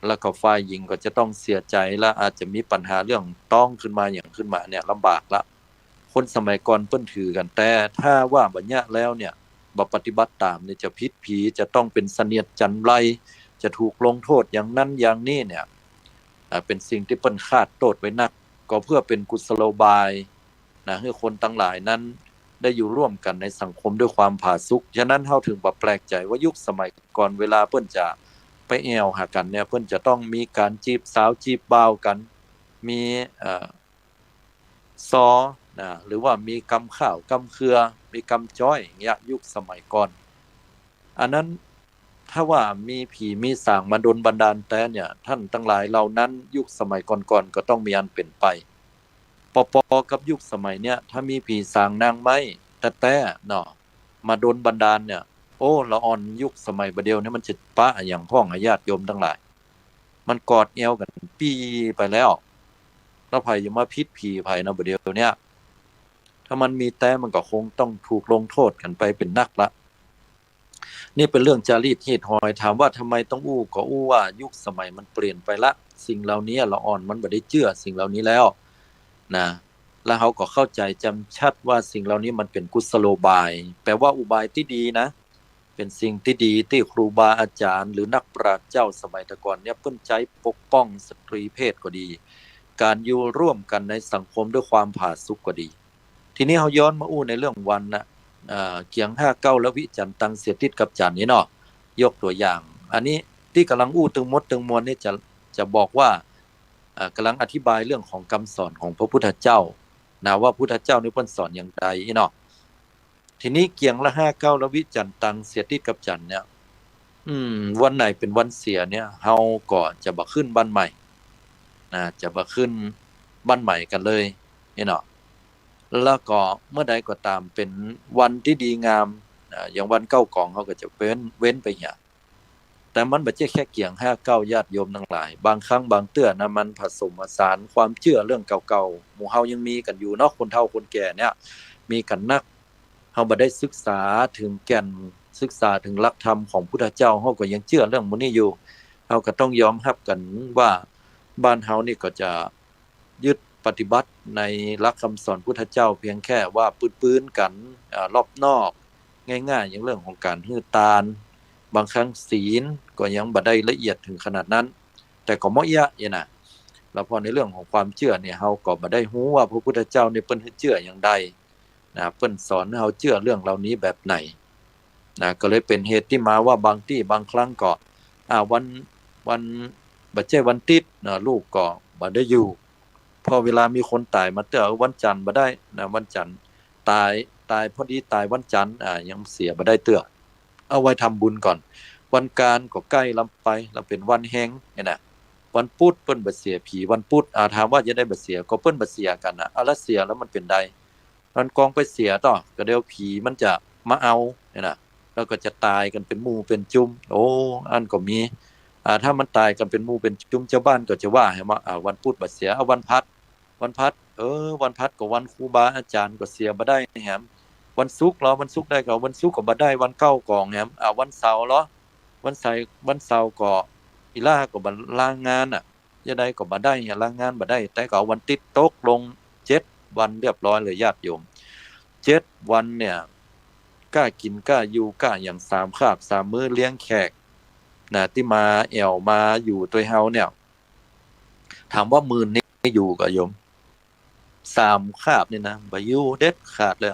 แล้วก็ฝ่ายหญิงก็จะต้องเสียใจ๋ และอาจจะมีปัญหาเรื่องต๊องขึ้นมาอย่างขึ้นมาเนี่ย ลำบากละ คนสมัยก่อนเปิ้นถือกั๋น แต่ถ้าว่าบ่เยียะแล้วเนี่ย บ่ปฏิบัติต๋ามเนี่ย จะผิดผี จะต้องเป๋นเสนียดจัญไร จะถูกลงโต้ษอย่างนั้นอย่างนี้เนี่ย อ่า เป๋นสิ่งตี้เปิ้นคาดโต้ษไว้นัก ก็เพื่อเป๋นกุศโลบายนะ หื้อคนตังหลายนั้นได้อยู่ร่วมกั๋นในสังคมด้วยความผาสุก ฉะนั้นเฮาถึงบ่แปลกใจ๋ว่ายุคสมัยก่อนเวลาเปิ้นจะไปแอ่วหากั๋นเนี่ย เปิ้นจะต้องมีก๋านจีบสาวจีบบ่าวกั๋น มี เอ่อ ซอนะ หรือว่ามีกำข้าวกำเครือ มีกำจ๊อยอย่างเงี้ย ยุคสมัยก่อน อันนั้นถ้าว่ามีผีมีสางมาดลบันดาลแต๊เนี่ย ท่านตังหลายเหล่านั้นยุคสมัยก่อนๆ ก็ต้องมีอันเป๋นไป ปอๆ กับยุคสมัยเนี่ย ถ้ามีผีสางนางไม้แต๊ๆ เนาะ มาดลบันดาลเนี่ย โอ้ ละอ่อนยุคสมัยบ่าเดี่ยวเนี่ยมันจะปะอะหยังพ่องอะญาติโยมตังหลาย มันกอดแอวกั๋นปี้ไปแล้ว แล้วใผจะมาผิดผีใผเนาะ บ่าเดี่ยวเนี่ย ถ้ามันมีแต๊มันก็คงต้องถูกลงโต้ษกั๋นไปเป๋นนักละ นี่เป๋นเรื่องจารีตฮีตฮอย ถามว่าทำไมต้องอู้ ก็อู้ว่ายุคสมัยมันเปลี่ยนไปละ สิ่งเหล่านี้ละอ่อนมันบ่ได้เจื้อสิ่งเหล่านี้แล้วนะ แล้วเฮาก็เข้าใจ๋จำชัดว่าสิ่งเหล่านี้มันเป๋นกุศโลบาย แปลว่าอุบายตี้ดีนะ เป๋นสิ่งตี้ดีตี้ครูบาอาจ๋ารย์หรือนักปราชญ์เจ้าสมัยแต่ก่อนเนี่ยเปิ้นใจ๊ปกป้องสตรีเพศก็ดี ก๋านอยู่ร่วมกั๋นในสังคมด้วยความผาสุกก็ดี ทีนี้เฮาย้อนมาอู้ในเรื่องวันนะ เอ่อ เกียงห้าเก๊าและวิจันตัง เสียติดกับจั๋นนี่เนาะ ยกตั๋วอย่าง อันนี้ตี้ก่ำลังอู้ตึงหมดตึงมวลนี่จะ จะบอกว่า เอ่อ ก่ำลังอธิบายเรื่องของกำสอนของพระพุทธเจ้านะ ว่าพุทธเจ้านี่เปิ้นสอนอย่างใดเนาะ ทีนี้เกียงละห้าเก๊าและวิจันตัง เสียติดกับจั๋นเนี่ย อืม วันไหนเป๋นวันเสียเนี่ย เฮาก็จะบ่ขึ้นบ้านใหม่นะ จะบ่ขึ้นบ้านใหม่กั๋นเลยนี่เนาะ แล้วก็เมื่อใดก็ต๋ามเป๋นวันตี้ดีงามนะ อย่างวันเก๊ากองเฮาก็จะเว้น เว้นไปเหีย แต่มันบ่ใจ้แค่เกียงห้าเก๊าญาติโยมตังหลาย บางครั้งบางเตื้อนะ มันผสมผสานความเจื้อเรื่องเก่าๆ หมู่เฮายังมีกั๋นอยู่เนาะ คนเฒ่าคนแก่เนี่ย มีกั๋นนัก เฮาบ่ได้ศึกษาเถิงแก่น ศึกษาเถิงหลักธรรมของพุทธเจ้า เฮาก็ยังเจื้อเรื่องหมู่นี้อยู่ เฮาก็ต้องยอมฮับกั๋นว่าบ้านเฮานี่ก็จะยึดปฏิบัติในหลักกำสอนพุทธเจ้าเพียงแค่ว่าปื้นๆ กั๋น อ่า รอบนอก ง่ายๆ อย่างเรื่องของก๋านหื้อตาน บางครั้งศีลก็ยังบ่ได้ละเอียดเถิงขนาดนั้น แต่ก็เมาะเยียะเยียะนะ แล้วพอในเรื่องของความเจื้อเนี่ย เฮาก็บ่ได้ฮู้ว่าพระพุทธเจ้าเนี่ยเปิ้นหื้อเจื้ออย่างใดนะ เปิ้นสอนหื้อเฮาเจื้อเรื่องเหล่านี้แบบไหนนะ ก็เลยเป๋นเหตุตี้มาว่าบางตี้บางครั้งก็ อ่า วัน วัน บ่ใจ้วันติ๊ดนะ ลูกก็บ่ได้อยู่ พอเวลามีคนต๋ายมาเตื้อ วันจันทร์บ่ได้นะ วันจันทร์ต๋าย ต๋ายพอดีต๋ายวันจันทร์ อ่า ยังเสียบ่ได้เตื้อ เอาไว้ทำบุญก่อน วันกานก็ใก้ล้ำไป แล้วเป๋นวันแฮงเนี่ยนะ วันปุธเปิ้นบ่เสียผีวันปุธ อ่า ถามว่าจะใดบ่เสีย ก็เปิ้นบ่เสียกั๋นนะ อ่า แล้วเสียแล้วมันเป๋นใด วันกองไปเสียต่อ ก็เดี๋ยวผีมันจะมาเอาเนี่ยนะ แล้วก็จะต๋ายกั๋นเป๋นหมู่เป๋นจุม โอ้ อันก็มี อ่า ถ้ามันต๋ายกั๋นเป๋นหมู่เป๋นจุม จาวบ้านก็จะว่าแหมว่า อ่า วันปุธบ่เสีย เอาวันพัด วันพัด เออ วันพัดก็วันครูบาอาจ๋ารย์ก็เสียบ่ได้แหม วันศุกร์ลอ วันศุกร์ใดก็ วันศุกร์ก็บ่ได้ วันเก๊ากองแหม อ่า วันเสาร์ลอ วันเสาร์ วันเสาร์ก็อีหล้าก็บ่ลางานน่ะ จะใดก็บ่ได้ ลางานบ่ได้ แต่ก็เอาวันติ๊ดตกลงเจ็ดวันเรียบร้อยเลยญาติโยม เจ็ดวันเนี่ย ก้ากิ๋นก้าอยู่ก้าหยัง สามคาบสามมื้อเลี้ยงแขกนะ ตี้มาแอ่วมาอยู่ตวยเฮาเนี่ย ถามว่าหมื่นนี่อยู่ก่อโยม สามคาบนี่นะ บ่อยู่เด็ดขาดเลย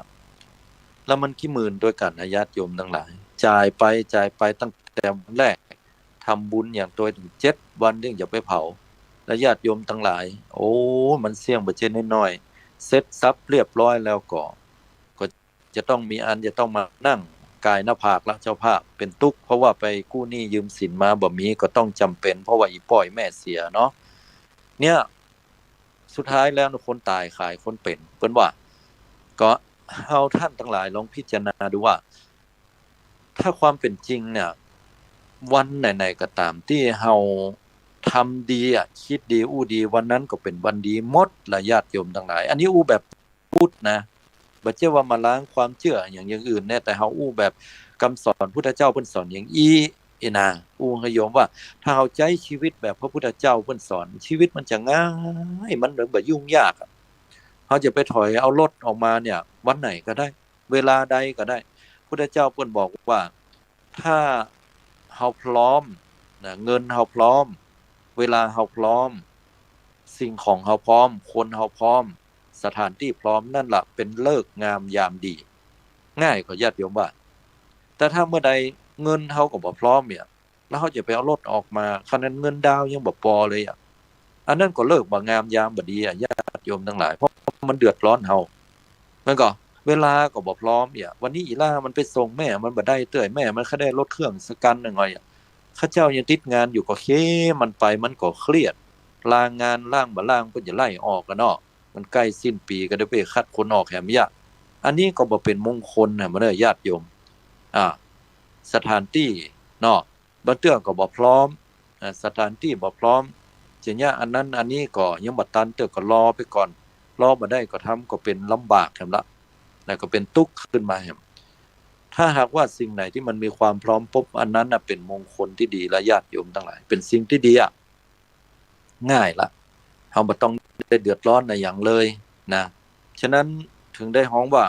แล้วมันกี่หมื่นตวยกั๋นนะญาติโยมตังหลาย จ่ายไป จ่ายไปตั้งแต่วันแรก ทำบุญอย่างตวยเถิงเจ็ดวันเถิงจะไปเผา แล้วญาติโยมตังหลาย โอ้ มันเสี้ยงบ่ใจ้น้อยๆ เสร็จสับเรียบร้อยแล้วก็ ก็จะต้องมีอันจะต้องมานั่งก๋ายหน้าผากละเจ้าภาพ เป๋นตุ๊กข์ เพราะว่าไปกู้หนี้ยืมสินมาบ่มี ก็ต้องจ๋ำเป๋น เพราะว่าอี่ป้ออี่แม่เสียเนาะ เนี่ย สุดท้ายแล้วคนต๋ายขายคนเป๋น เปิ้นว่า ก็เฮาท่านตังหลายลองพิจารณาดูว่า ถ้าความเป๋นจริงเนี่ย วันไหนๆ ก็ต๋ามตี้เฮาทำดีอะ คิดดี อู้ดี วันนั้นก็เป๋นวันดีหมดละญาติโยมตังหลาย อันนี้อู้แบบ พุทธนะ บ่ใจ้ว่ามาล้างความเจื้ออย่าง อย่างอื่นแน่ แต่เฮาอู้แบบกำสอนพุทธเจ้าเปิ้นสอนอย่างอี้ อี้นะ อู้หื้อโยมว่า ถ้าเฮาใจ๊ชีวิตแบบพระพุทธเจ้าเปิ้นสอน ชีวิตมันจะง่าย มันบ่ยุ่งยากอะ เฮาจะไปถอยเอารถออกมาเนี่ย วันไหนก็ได้ เวลาใดก็ได้ พุทธเจ้าเปิ้นบอกว่า ถ้าเฮาพร้อมนะ เงินเฮาพร้อม เวลาเฮาพร้อม สิ่งของเฮาพร้อม คนเฮาพร้อม สถานตี้พร้อม นั่นละเป๋นฤกษ์งามยามดี ง่ายก่อญาติโยมว่า แต่ถ้าเมื่อใดเงินเฮาก็บ่พร้อมเนี่ย แล้วเฮาจะไปเอารถออกมา ขนาดเงินดาวยังบ่ปอเลยอะ อันนั้นก็ฤกษ์บ่งามยามบ่ดีอะญาติโยมตังหลาย เพราะมันเดือดร้อนเฮา แม่นก่อ เวลาก็บ่พร้อมเยียะ วันนี้อี่ล่ามันไปส่งแม่มันบ่ได้เตื้อย แม่มันก็ได้รถเครื่องสักคันหนึ่งหน่อยเยียะ ข้าเจ้ายังติดงานอยู่ ก็เค้มันไป มันก็เครียด ลางาน ล่างบ่ล่าง เปิ้นจะไล่ออกกั๋นเนาะ มันใก้สิ้นปี๋ก็ได้ไปคัดคนออกแหมเยียะ อันนี้ก็บ่เป๋นมงคลแหมเน่อญาติโยม อ่า สถานตี้เนาะ บางเตื้อก็บ่พร้อม อ่า สถานตี้บ่พร้อม จะเยียะอันนั้นอันนี้ก็ยังบ่ตันเตื้อ ก็รอไปก่อน รอบ่ได้ก็ทำ ก็เป๋นลำบากแหมละ แล้วก็เป๋นตุ๊กข์ขึ้นมาแหม ถ้าหากว่าสิ่งไหนตี้มันมีความพร้อมปุ๊บ อันนั้นน่ะเป๋นมงคลตี้ดีละญาติโยมตังหลาย เป๋นสิ่งตี้ดีอะ ง่ายละ เฮาบ่ต้องได้เดือดร้อนอะหยังเลยนะ ฉะนั้นเถิงได้ฮ้องว่า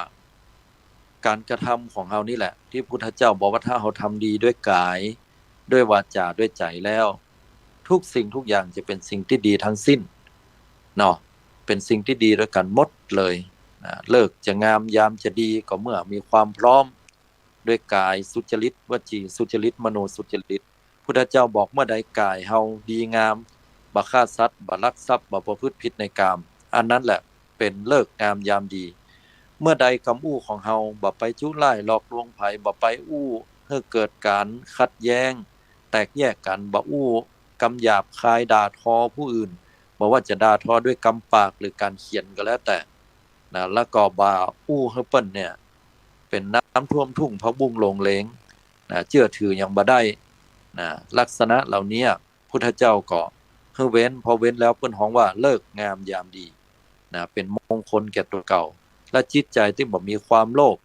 ก๋านกระทำของเฮานี่แหละ ตี้พุทธเจ้าบอกว่าถ้าเฮาทำดีด้วยก๋าย ด้วยวาจ๋า ด้วยใจ๋แล้ว ทุกสิ่งทุกอย่างจะเป๋นสิ่งตี้ดีทั้งสิ้นเนาะ เป๋นสิ่งตี้ดีตวยกั๋นหมดเลยนะ ฤกษ์จะงามยามจะดีก็เมื่อมีความพร้อม ด้วยก๋ายสุจริต วจีสุจริต มโนสุจริต พุทธเจ้าบอกเมื่อใดก๋ายเฮาดีงาม บ่ฆ่าสัตว์ บ่ลักทรัพย์ บ่ประพฤติผิดในกาม อันนั้นแหละเป๋นฤกษ์งามยามดี เมื่อใดกำอู้ของเฮาบ่ไปจุร้ายหลอกลวงใผ บ่ไปอู้หื้อเกิดก๋านขัดแย้ง แตกแยกกั๋น บ่อู้กำหยาบคายด่าทอผู้อื่น บ่ว่าจะด่าทอด้วยกำปากหรือก๋านเขียนก็แล้วแต่นะ แล้วก็บ่อู้หื้อเปิ้นเนี่ย เป๋นน้ำท่วมทุ่ง ผักบุ้งหลงเหลงนะ เจื้อถือหยังบ่ได้นะ ลักษณะเหล่านี้พุทธเจ้าก็หื้อเว้น พอเว้นแล้วเปิ้นฮ้องว่าฤกษ์งามยามดีนะ เป๋นมงคลแก่ตั๋วเก่า และจิตใจ๋ตี้บ่มีความโลภ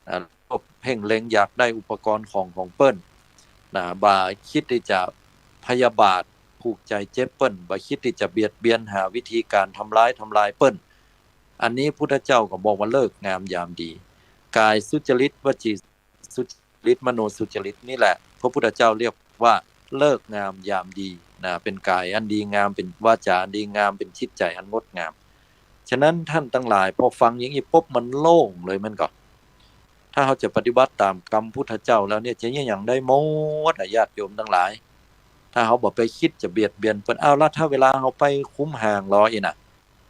อ่า โลภเพ่งเล็งอยากได้อุปกรณ์ของของเปิ้นนะ บ่คิดตี้จะพยาบาทผูกใจ๋เจ็บเปิ้น บ่คิดตี้จะเบียดเบียนหาวิธีก๋านทำร้าย ทำลายเปิ้น อันนี้พุทธเจ้าก็บอกว่าฤกษ์งามยามดี ก๋ายสุจริต วจีสุจริต มโนสุจริตนี่แหละ พระพุทธเจ้าเรียกว่าฤกษ์งามยามดีนะ เป๋นก๋ายอันดีงาม เป๋นวาจ๋าอันดีงาม เป๋นจิตใจ๋อันงดงาม ฉะนั้นต้านตังหลาย พอฟังอย่างอี้ปุ๊บมันโล่งเลยแม่นก่อ ถ้าเฮาจะปฏิบัติต๋ามกำพุทธเจ้าแล้วเนี่ย จะเยียะหยังได้หมดอะญาติโยมตังหลาย ถ้าเฮาบ่ไปคิดจะเบียดเบียนเปิ้น เอาละ ถ้าเวลาเฮาไปคุ้มห่างลออี้นะ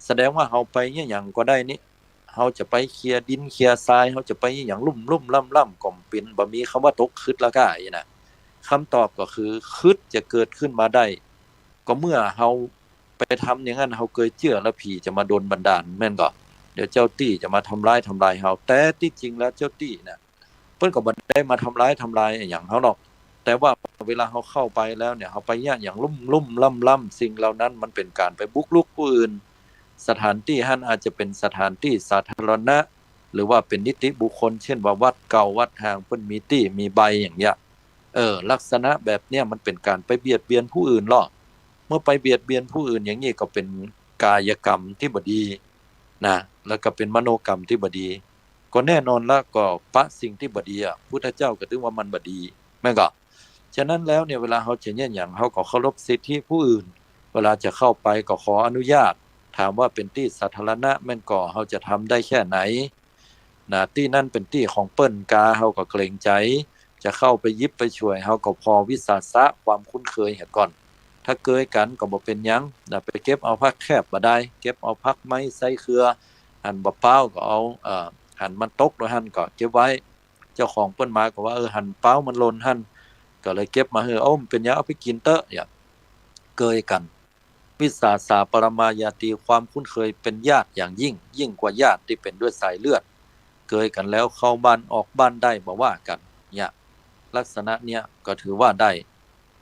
แสดงว่าเฮาไปเยียะหยังก็ได้นี่ เฮาจะไปเคลียร์ดินเคลียร์ทราย เฮาจะไปเยียะหยังลุ่มๆ ล่ำๆ ก็เป๋น บ่มีกำว่าตกขึดละก้าอี้นะ กำตอบก็คือ ขึดจะเกิดขึ้นมาได้ ก็เมื่อเฮาไปทำอย่างนั้น เฮาเกยเจื้อแล้วผีจะมาดลบันดาล แม่นก่อ เดี๋ยวเจ้าตี้จะมาทำร้ายทำลายเฮา แต่ตี้จริงแล้วเจ้าตี้น่ะ เปิ้นก็บ่ได้มาทำร้ายทำลายอะหยังเฮาหรอก แต่ว่าเวลาเฮาเข้าไปแล้วเนี่ย เฮาไปเยียะหยังลุ่มๆ ล่ำๆ สิ่งเหล่านั้นมันเป๋นก๋านไปบุกรุกผู้อื่น สถานตี้หั้นอาจจะเป๋นสถานตี้สาธารณะ หรือว่าเป๋นนิติบุคคล เช่นว่าวัดเก่าวัดฮ้างเปิ้นมีตี้มีใบอย่างเยียะ เออ ลักษณะแบบเนี้ยมันเป๋นก๋านไปเบียดเบียนผู้อื่นลอ เมื่อไปเบียดเบียนผู้อื่นอย่างนี้ก็เป๋นกายกรรมตี้บ่ดีนะ แล้วก็เป๋นมโนกรรมตี้บ่ดี ก็แน่นอนละ ก็ปะสิ่งตี้บ่ดีอะ พุทธเจ้าก็ถือว่ามันบ่ดี แม่นก่อ ฉะนั้นแล้วเนี่ย เวลาเฮาจะเยียะหยัง เฮาก็เคารพสิทธิผู้อื่น เวลาจะเข้าไปก็ขออนุญาต ถามว่าเป๋นตี้สาธารณะแม่นก่อ เฮาจะทำได้แค่ไหน นะ ตี้นั้นเป๋นตี้ของเปิ้นกา เฮาก็เกรงใจ๋ จะเข้าไปหยิบไปฉวย เฮาก็ผ่อวิสาสะความคุ้นเคยเหียก่อน ถ้าเกยกั๋นก็บ่เป๋นหยังนะ ไปเก็บเอาผักแคบบ่ได้ เก็บเอาผักไม้ไส้เครือ หันบ่ป๊าวก็เอา เอ่อ หันมันตกโดยหั้นก็เก็บไว้ เจ้าของเปิ้นมาก็ว่า เออ หันป๊าวมันหล่นหั้น ก็เลยเก็บมาหื้อ เอ้า บ่เป๋นหยัง เอาไปกิ๋นเต๊อะ อย่างเกยกั๋น วิสาสาปรมาญาตี ความคุ้นเคยเป๋นญาติอย่างยิ่ง ยิ่งกว่าญาติตี้เป๋นด้วยสายเลือด เกยกั๋นแล้วเข้าบ้านออกบ้านได้บ่ว่ากั๋น เนี่ย ลักษณะเนี้ยก็ถือว่าได้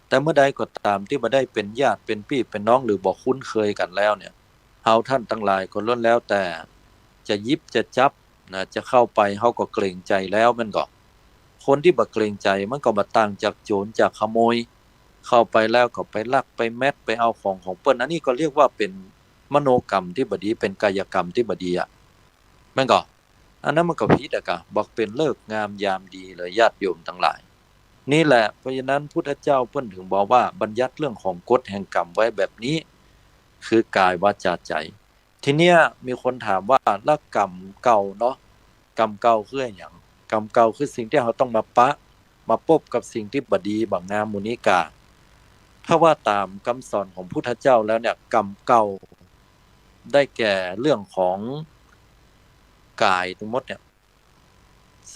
แต่เมื่อใดก็ต๋ามตี้บ่ได้เป๋นญาติเป๋นปี้เป๋นน้อง หรือบ่คุ้นเคยกั๋นแล้วเนี่ย เฮาต้านตังหลายก็ล้วนแล้วแต่จะหยิบจะจับนะ จะเข้าไปเฮาก็เกรงใจ๋แล้วแม่นก่อ คนตี้บ่เกรงใจ๋มันก็บ่ต่างจากโจรจากขโมย เข้าไปแล้วก็ไปลักไปแม็กไปเอาของของเปิ้น อันนี้ก็เรียกว่าเป๋นมโนกรรมตี้บ่ดี เป๋นกายกรรมตี้บ่ดีอะ แม่นก่อ อันนั้นมันก็ผิดอะกะ บ่เป๋นฤกษ์งามยามดีเลยญาติโยมตังหลาย นี่แหละ เพราะฉะนั้นพุทธเจ้าเปิ้นเถิงบอกว่าบัญญัติเรื่องของกฎแห่งกรรมไว้แบบนี้ คือกายวาจาใจ๋ ทีเนี้ยมีคนถามว่า แล้วกรรมเก่าเนาะ กรรมเก่าคืออะหยัง กรรมเก่าคือสิ่งตี้เฮาต้องมาปะ มาปบกับสิ่งตี้บ่ดีบ่งามหมู่นี้กา ถ้าว่าต๋ามกำสอนของพุทธเจ้าแล้วเนี่ย กรรมเก่าได้แก่เรื่องของกายตังหมดเนี่ย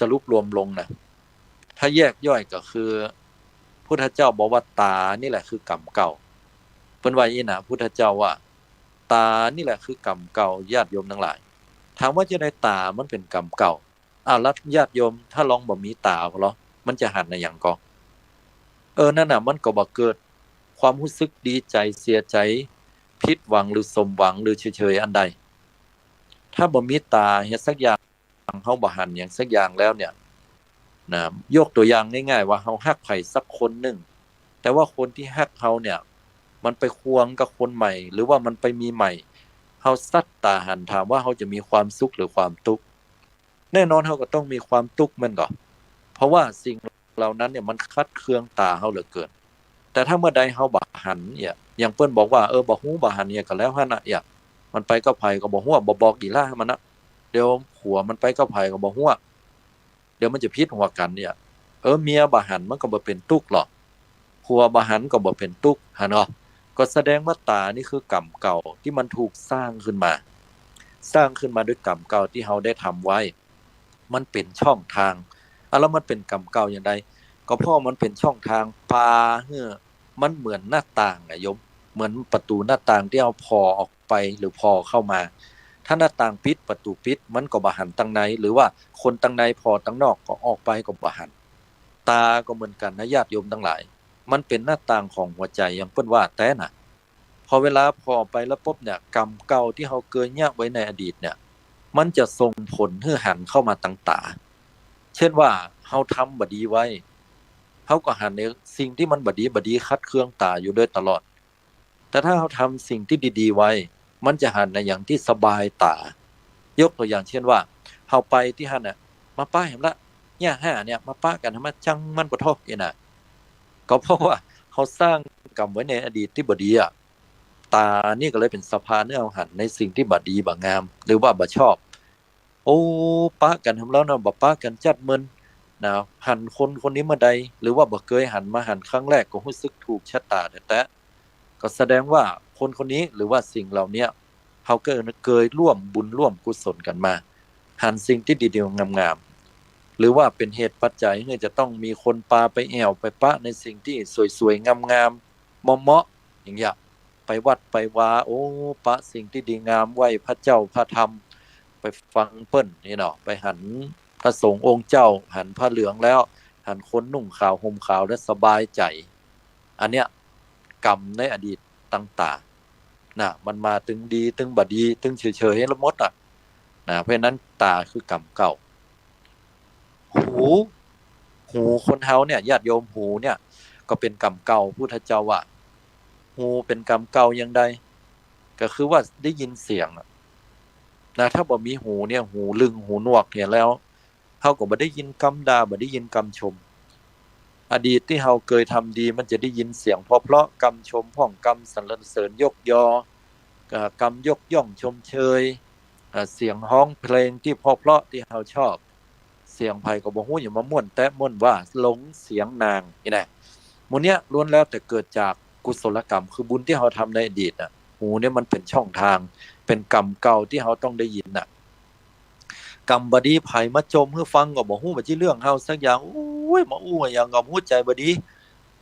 สรุปรวมลงนะ ถ้าแยกย่อยก็คือ พุทธเจ้าบอกว่าต๋านี่แหละคือกรรมเก่า เปิ้นว่าอี้นะ พุทธเจ้าว่า ต๋านี่แหละคือกรรมเก่า ญาติโยมตังหลาย ถามว่าจาใดต๋ามันเป๋นกรรมเก่า อ้าว แล้วญาติโยม ถ้าลองบ่มีต๋าลอ มันจะหันอะหยังก่อ เออ นั่นน่ะ มันก็บ่เกิดความฮู้สึกดีใจ๋ เสียใจ๋ ผิดหวังหรือสมหวังหรือเฉยๆ อันใด ถ้าบ่มีต๋าเหียสักอย่าง เฮาบ่หันหยังสักอย่างแล้วเนี่ยนะ ยกตั๋วอย่างง่ายๆ ว่าเฮาฮักใผสักคนนึ่ง แต่ว่าคนตี้ฮักเฮาเนี่ย มันไปควงกับคนใหม่ หรือว่ามันไปมีใหม่ เฮาสัดต๋าหัน ถามว่าเฮาจะมีความสุขหรือความตุ๊กข์ แน่นอนเฮาก็ต้องมีความตุ๊กข์แม่นก่อ เพราะว่าสิ่งเหล่านั้นเนี่ยมันขัดเคืองต๋าเฮาเหลือเกิน แต่ถ้าเมื่อใดเฮาบ่หันเนี่ย อย่างเปิ้นบอกว่า เออ บ่ฮู้บ่หันเนี่ยก็แล้วหั้นน่ะ เนี่ย มันไปกับใผก็บ่ฮู้ บ่บอกอีหล้ามันนะ เดี๋ยวผัวมันไปกับใผก็บ่ฮู้ เดี๋ยวมันจะผิดหัวกั๋นเนี่ย เออ เมียบ่หันมันก็บ่เป๋นตุ๊กข์หรอก ผัวบ่หันก็บ่เป๋นตุ๊กข์ หันก่อ ก็แสดงว่าต๋านี่คือกรรมเก่าตี้มันถูกสร้างขึ้นมา สร้างขึ้นมาด้วยกรรมเก่าตี้เฮาได้ทำไว้ มันเป๋นช่องทาง อ่ะ แล้วมันเป๋นกรรมเก่าจาใด ก็เพราะมันเป๋นช่องทางปาหื้อ มันเหมือนหน้าต่างอะโยม เหมือนประตู๋หน้าต่างตี้เฮาผ่อออกไปหรือผ่อเข้ามา ถ้าหน้าต่างปิด ประตู๋ปิด มันก็บ่หันตังใน หรือว่าคนตังในผ่อตังนอกก็ออกไปก็บ่หัน ต๋าก็เหมือนกั๋นนะญาติโยมตังหลาย มันเป๋นหน้าต่างของหัวใจ๋อย่างเปิ้นว่าแต๊น่ะ พอเวลาผ่อไปแล้วปุ๊บเนี่ย กรรมเก่าตี้เฮาเกยเยียะไว้ในอดีตเนี่ย มันจะส่งผลหื้อหันเข้ามาตังต๋า เช่นว่าเฮาทำบ่ดีไว้ เฮาก็หันในสิ่งตี้มันบ่ดี บ่ดีขัดเคืองต๋าอยู่โดยตลอด แต่ถ้าเฮาทำสิ่งตี้ดีๆ ไว้ มันจะหันในอย่างตี้สบายต๋า ยกตั๋วอย่างเช่นว่า เฮาไปตี้หั้นน่ะ มาปะแหมละ เนี่ย ห้าเนี่ย มาปะกั๋น มาจังมันปะทอกเนี่ยนะ ก็เพราะว่าเฮาสร้างกรรมไว้ในอดีตตี้บ่ดีอะ ต๋านี่ก็เลยเป๋นสะพานหื้อเฮาหันในสิ่งตี้บ่ดีบ่งาม หรือว่าบ่ชอบ โอ้ ปะกั๋นแหมแล้วนะ บ่ปะกั๋นจัดเมินนะ หันคนคนนี้เมื่อใด หรือว่าบ่เกยหัน มาหันครั้งแรกก็ฮู้สึกถูกชะต๋าแต๊ๆ ก็แสดงว่าคนคนนี้ หรือว่าสิ่งเหล่าเนี้ย เฮาก็เกยร่วมบุญร่วมกุศลกั๋นมา หันสิ่งตี้ดีๆ งามๆ หรือว่าเป๋นเหตุปัจจัยหื้อจะต้องมีคนปาไปแอ่วไปปะในสิ่งตี้สวยๆ งามๆ เหมาะๆ อย่างเงี้ย ไปวัดไปวา โอ้ ปะสิ่งตี้ดีงาม ไหว้พระเจ้าพระธรรม ไปฟังเปิ้นนี่เนาะ ไปหันพระสงฆ์องค์เจ้า หันผ้าเหลืองแล้ว หันคนนุ่งขาวห่มขาวแล้วสบายใจ๋ อันเนี้ย กรรมในอดีตตังต๋า นะ มันมาตึงดี ตึงบ่ดี ตึงเฉยๆ ละหมดอะ นะ เพราะฉะนั้นต๋าคือกรรมเก่า หู หูคนเฮาเนี่ย ญาติโยม หูเนี่ย ก็เป๋นกรรมเก่า พุทธเจ้าว่า หูเป๋นกรรมเก่าอย่างใด ก็คือว่าได้ยินเสียงอะ นะ ถ้าบ่มีหูเนี่ย หูลึง หูหนวกเนี่ยแล้ว เฮาก็บ่ได้ยินกำด่า บ่ได้ยินกำชม อดีตตี้เฮาเกยทำดี มันจะได้ยินเสียงเพราะๆ กำชมพ่อง กำสรรเสริญยกยอ เอ่อ กำยกย่องชมเชย เอ่อ เสียงฮ้องเพลงตี้เพราะๆ ตี้เฮาชอบ เสียงใผก็บ่ฮู้ อย่ามาม่วนแต๊ะม่วนว่า หลงเสียงนาง นี่นะ หมู่เนี้ยล้วนแล้วแต่เกิดจากกุศลกรรม คือบุญตี้เฮาทำในอดีตน่ะ หูเนี่ยมันเป๋นช่องทาง เป๋นกรรมเก่าตี้เฮาต้องได้ยินน่ะ กรรมบ่ดี ใผมาจมหื้อฟังก็บ่ฮู้ บ่ใจ้เรื่องเฮาสักอย่าง โอ้ย มาอู้อะหยังก็บ่ฮู้ ใจ๋บ่ดี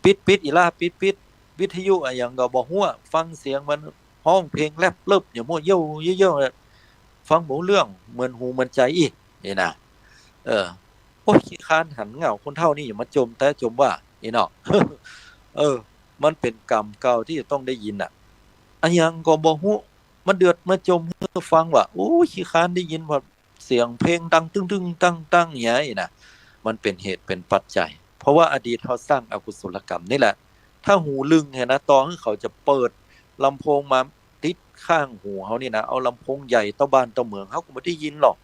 ปิดๆ อีหล้า ปิดๆ วิทยุอะหยังก็บ่ฮู้ ฟังเสียงมันฮ้องเพลงแร็ปเลิบ อย่างพวกเย้าๆ ฟังบ่ฮู้เรื่อง เหมือนหูเหมือนใจ๋อี้ นี่นะ เออ โอ้ย ขี้คร้านหันเหง้า คนเฒ่านี่อย่ามาจมแต๊ะจมว่า นี่เนาะ เออ มันเป๋นกรรมเก่าตี้จะต้องได้ยินน่ะ อะหยังก็บ่ฮู้ มาเดือดมาจมหื้อฟังว่า โอ้ย ขี้คร้านได้ยินว่าเสียงเพลงดังตึ้งๆ ตั้งๆ อย่างนี้นะ มันเป๋นเหตุเป๋นปัจจัย เพราะว่าอดีตเฮาสร้างอกุศลกรรมนี่แหละ ถ้าหูลึงเนี่ยนะ ต่อหื้อเขาจะเปิดลำโพงมาติดข้างหูเฮานี่นะ เอาลำโพงใหญ่เต้าบ้านเต้าเมือง เฮาก็บ่ได้ยินหรอก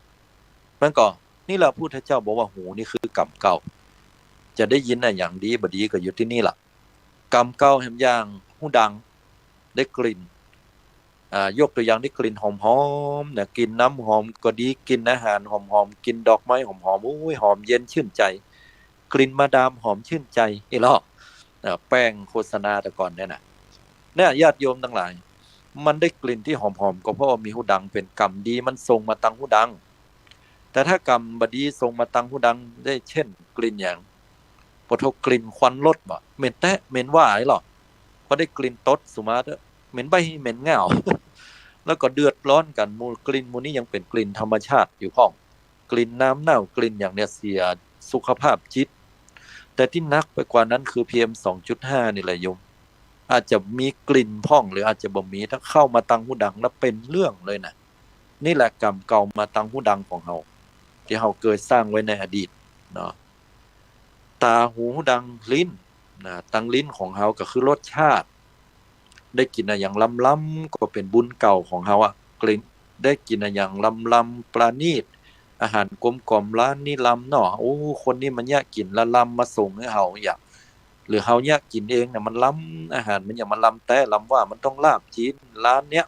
มันก็ นี่แหละพุทธเจ้าบอกว่าหูนี่คือกรรมเก่า จะได้ยินอะหยังดีบ่ดีก็อยู่ตี้นี่ล่ะ กรรมเก่าแหมอย่าง หูดัง ได้กลิ่น อ่า ยกตั๋วอย่างได้กลิ่นหอมๆ นะ กลิ่นน้ำหอมก็ดี กลิ่นอาหารหอมๆ กลิ่นดอกไม้หอมๆ โอ้ย หอมเย็นชื่นใจ๋ กลิ่นมาดามหอมชื่นใจ๋ นี่เนาะ อ่า แป้งโฆษณาแต่ก่อนเนี่ยนะ เนี่ย ญาติโยมตังหลาย มันได้กลิ่นตี้หอมๆ ก็เพราะว่ามีหูดังเป๋นกรรมดี มันส่งมาตังหูดัง แต่ถ้ากำบ่ดีส่งมาตังหูดังได้ เช่น กลิ่นหยัง ปะโถ กลิ่นควันรถบ่ เหม็นแต๊ เหม็นหว่าอี้หลอ พอได้กลิ่นตดสุมาเต๊อะ เหม็นใบ้เหม็นเหง้า แล้วก็เดือดร้อนกั๋น หมู่กลิ่นหมู่นี้ยังเป๋นกลิ่นธรรมชาติอยู่พ่อง กลิ่นน้ำเน่า กลิ่นหยังเนี่ยเสียสุขภาพจิต แต่ตี้หนักไปกว่านั้นคือ PM สองจุดห้า นี่แหละโยม อาจจะมีกลิ่นพ่องหรืออาจจะบ่มี ถ้าเข้ามาตังหูดังแล้วเป๋นเรื่องเลยนะ นี่แหละกำเก่ามาตังหูดังของเฮา ตี้เฮาเกยสร้างไว้ในอดีตเนาะ ต๋า หู ดัง ลิ้นนะ ตังลิ้นของเฮาก็คือรสชาติ ได้กิ๋นอะหยังลำๆ ก็เป๋นบุญเก่าของเฮาอะ กลิ่น ได้กิ๋นอะหยังลำๆ ประณีต อาหารกลมกล่อม ร้านนี้ลำเนาะ โอ้ คนนี้มาเยียะกิ๋นละลำมาส่งหื้อเฮาเยียะ หรือเฮาเยียะกิ๋นเองเนี่ยมันลำ อาหารมันเยียะมันลำแต๊ลำว่า มันต้องลาบจี๋นร้านเนี้ย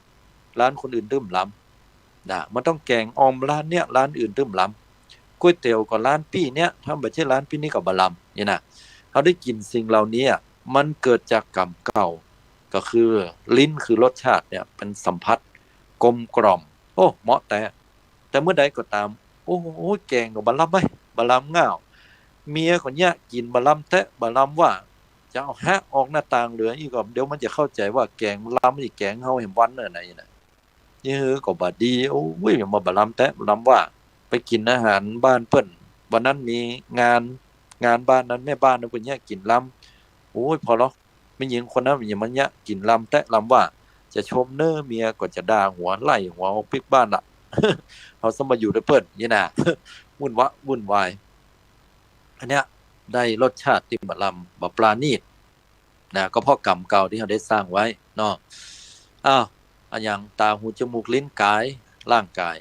ร้านคนอื่นตึ้มลำ นะ มันต้องแก๋งอ่อมร้านเนี้ย ร้านอื่นตึ้มลำ ก๋วยเตี๋ยวก็ร้านปี้เนี้ย ถ้าบ่ใจ้ร้านปี้นี้ก็บ่ลำ เนี่ยนะ เฮาได้กิ๋นสิ่งเหล่านี้อะ มันเกิดจากกำเก่า ก็คือลิ้นคือรสชาติเนี่ยเป๋นสัมผัสกลมกล่อม โอ้ เหมาะแต๊ แต่เมื่อใดก็ต๋าม โอ้โห แก๋งก็บ่ลำเว้ย บ่ลำเหง้า เมียก็เยียะกิ๋นบ่ลำแต๊ บ่ลำว่า จะเอาฮะออกหน้าต่างเหลืออี้ก็ เดี๋ยวมันจะเข้าใจ๋ว่าแก๋งลำอี้ แก๋งเฮาแหมวันเน่อไหนนะ นี่หื้อก็บ่ดี โอ้ย มาบ่ลำแต๊ บ่ลำว่า ไปกิ๋นอาหารบ้านเปิ้น วันนั้นมีงาน งานบ้านนั้น แม่บ้านนั้นเปิ้นเยียะกิ๋นลำ โอ้ย ผ่อลอ แม่ญิงคนนั้นเยียะมาเยียะกิ๋นลำแต๊ลำว่า จะชมเน่อเมียก็จะด่าหัว ไล่หัวปิ๊กบ้านละ เฮาซ้ำมาอยู่ตวยเปิ้น นี่นะ วุ่นวะ วุ่นวาย อันเนี้ยได้รสชาติตี้บ่ลำ บ่ประณีต นะ ก็เพราะกำเก่าตี้เฮาได้สร้างไว้เนาะ อ้าว อะหยัง ต๋า หู จมูก ลิ้น ก๋าย ร่างก๋าย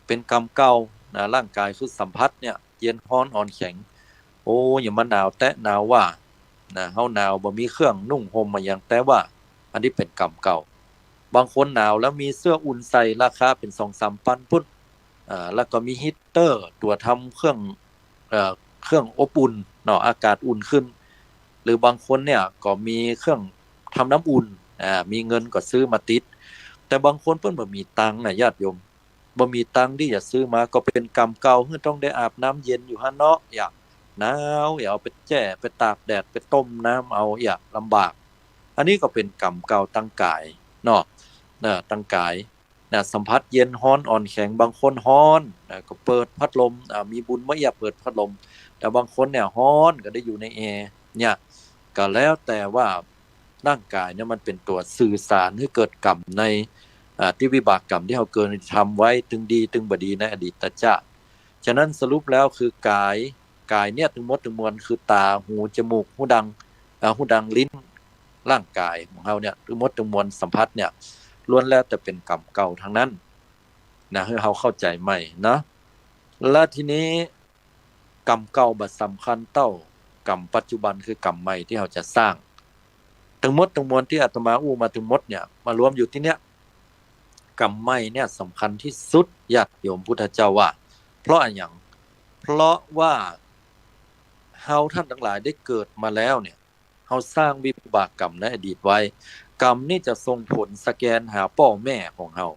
เป๋นกำเก่านะ ร่างก๋ายคือสัมผัสเนี่ย เย็นฮ้อนอ่อนแข็ง โอ้ อย่ามาหนาวแต๊หนาวว่านะ เฮาหนาวบ่มีเครื่องนุ่งห่มอะหยัง แต่ว่าอันนี้เป๋นกำเก่า บางคนหนาวแล้วมีเสื้ออุ่นใส่ ราคาเป๋นสองสามปันปุ้น อ่า แล้วก็มีฮีตเตอร์ ตั๋วทำเครื่อง เอ่อ เครื่องอบอุ่นเนาะ อากาศอุ่นขึ้น หรือบางคนเนี่ยก็มีเครื่องทำน้ำอุ่น อ่า มีเงินก็ซื้อมาติด แต่บางคนเปิ้นบ่มีตังค์นะญาติโยม บ่มีตังค์ตี้จะซื้อมา ก็เป๋นกำเก่า หื้อต้องได้อาบน้ำเย็นอยู่หั้นเนาะ เยียะ หนาว เยียะ เอาไปแจ้ ไปตากแดด ไปต้มน้ำเอา เยียะ ลำบาก อันนี้ก็เป๋นกำเก่าตังก๋ายเนาะ เอ่อ ตังก๋าย นะ สัมผัสเย็นฮ้อนอ่อนแข็ง บางคนฮ้อนนะ ก็เปิดพัดลม อ่า มีบุญบ่เยียะเปิดพัดลม แต่บางคนเนี่ยฮ้อนก็ได้อยู่ในแอร์ เนี่ย ก็แล้วแต่ว่าร่างก๋ายเนี่ยมันเป๋นตั๋วสื่อสารหื้อเกิดกำใน อ่า ตี้วิบากกำตี้เฮาเกยทำไว้ ตึงดีตึงบ่ดีในอดีตชาติ ฉะนั้นสรุปแล้วคือก๋าย ก๋ายเนี่ยตึงหมดตึงมวลคือต๋า หู จมูก ฮูดัง อ่า ฮูดัง ลิ้น ร่างก๋ายของเฮาเนี่ยตึงหมดตึงมวลสัมผัสเนี่ย ล้วนแล้วแต่เป๋นกำเก่าตังนั้นนะ หื้อเฮาเข้าใจ๋ใหม่นะ และทีนี้กำเก่าบ่สำคัญเต้ากำปัจจุบันคือกำใหม่ตี้เฮาจะสร้าง ตึงหมดตึงมวลตี้อาตมาอู้มาตึงหมดเนี่ย มารวมอยู่ตี้เนี้ย กำใหม่เนี่ยสำคัญตี้สุด ญาติโยม พุทธเจ้าว่า เพราะอะหยัง เพราะว่าเฮาต้านตังหลายได้เกิดมาแล้วเนี่ย เฮาสร้างวิบากกำในอดีตไว้ กำนี้จะส่งผลสแกนหาป้อแม่ของเฮา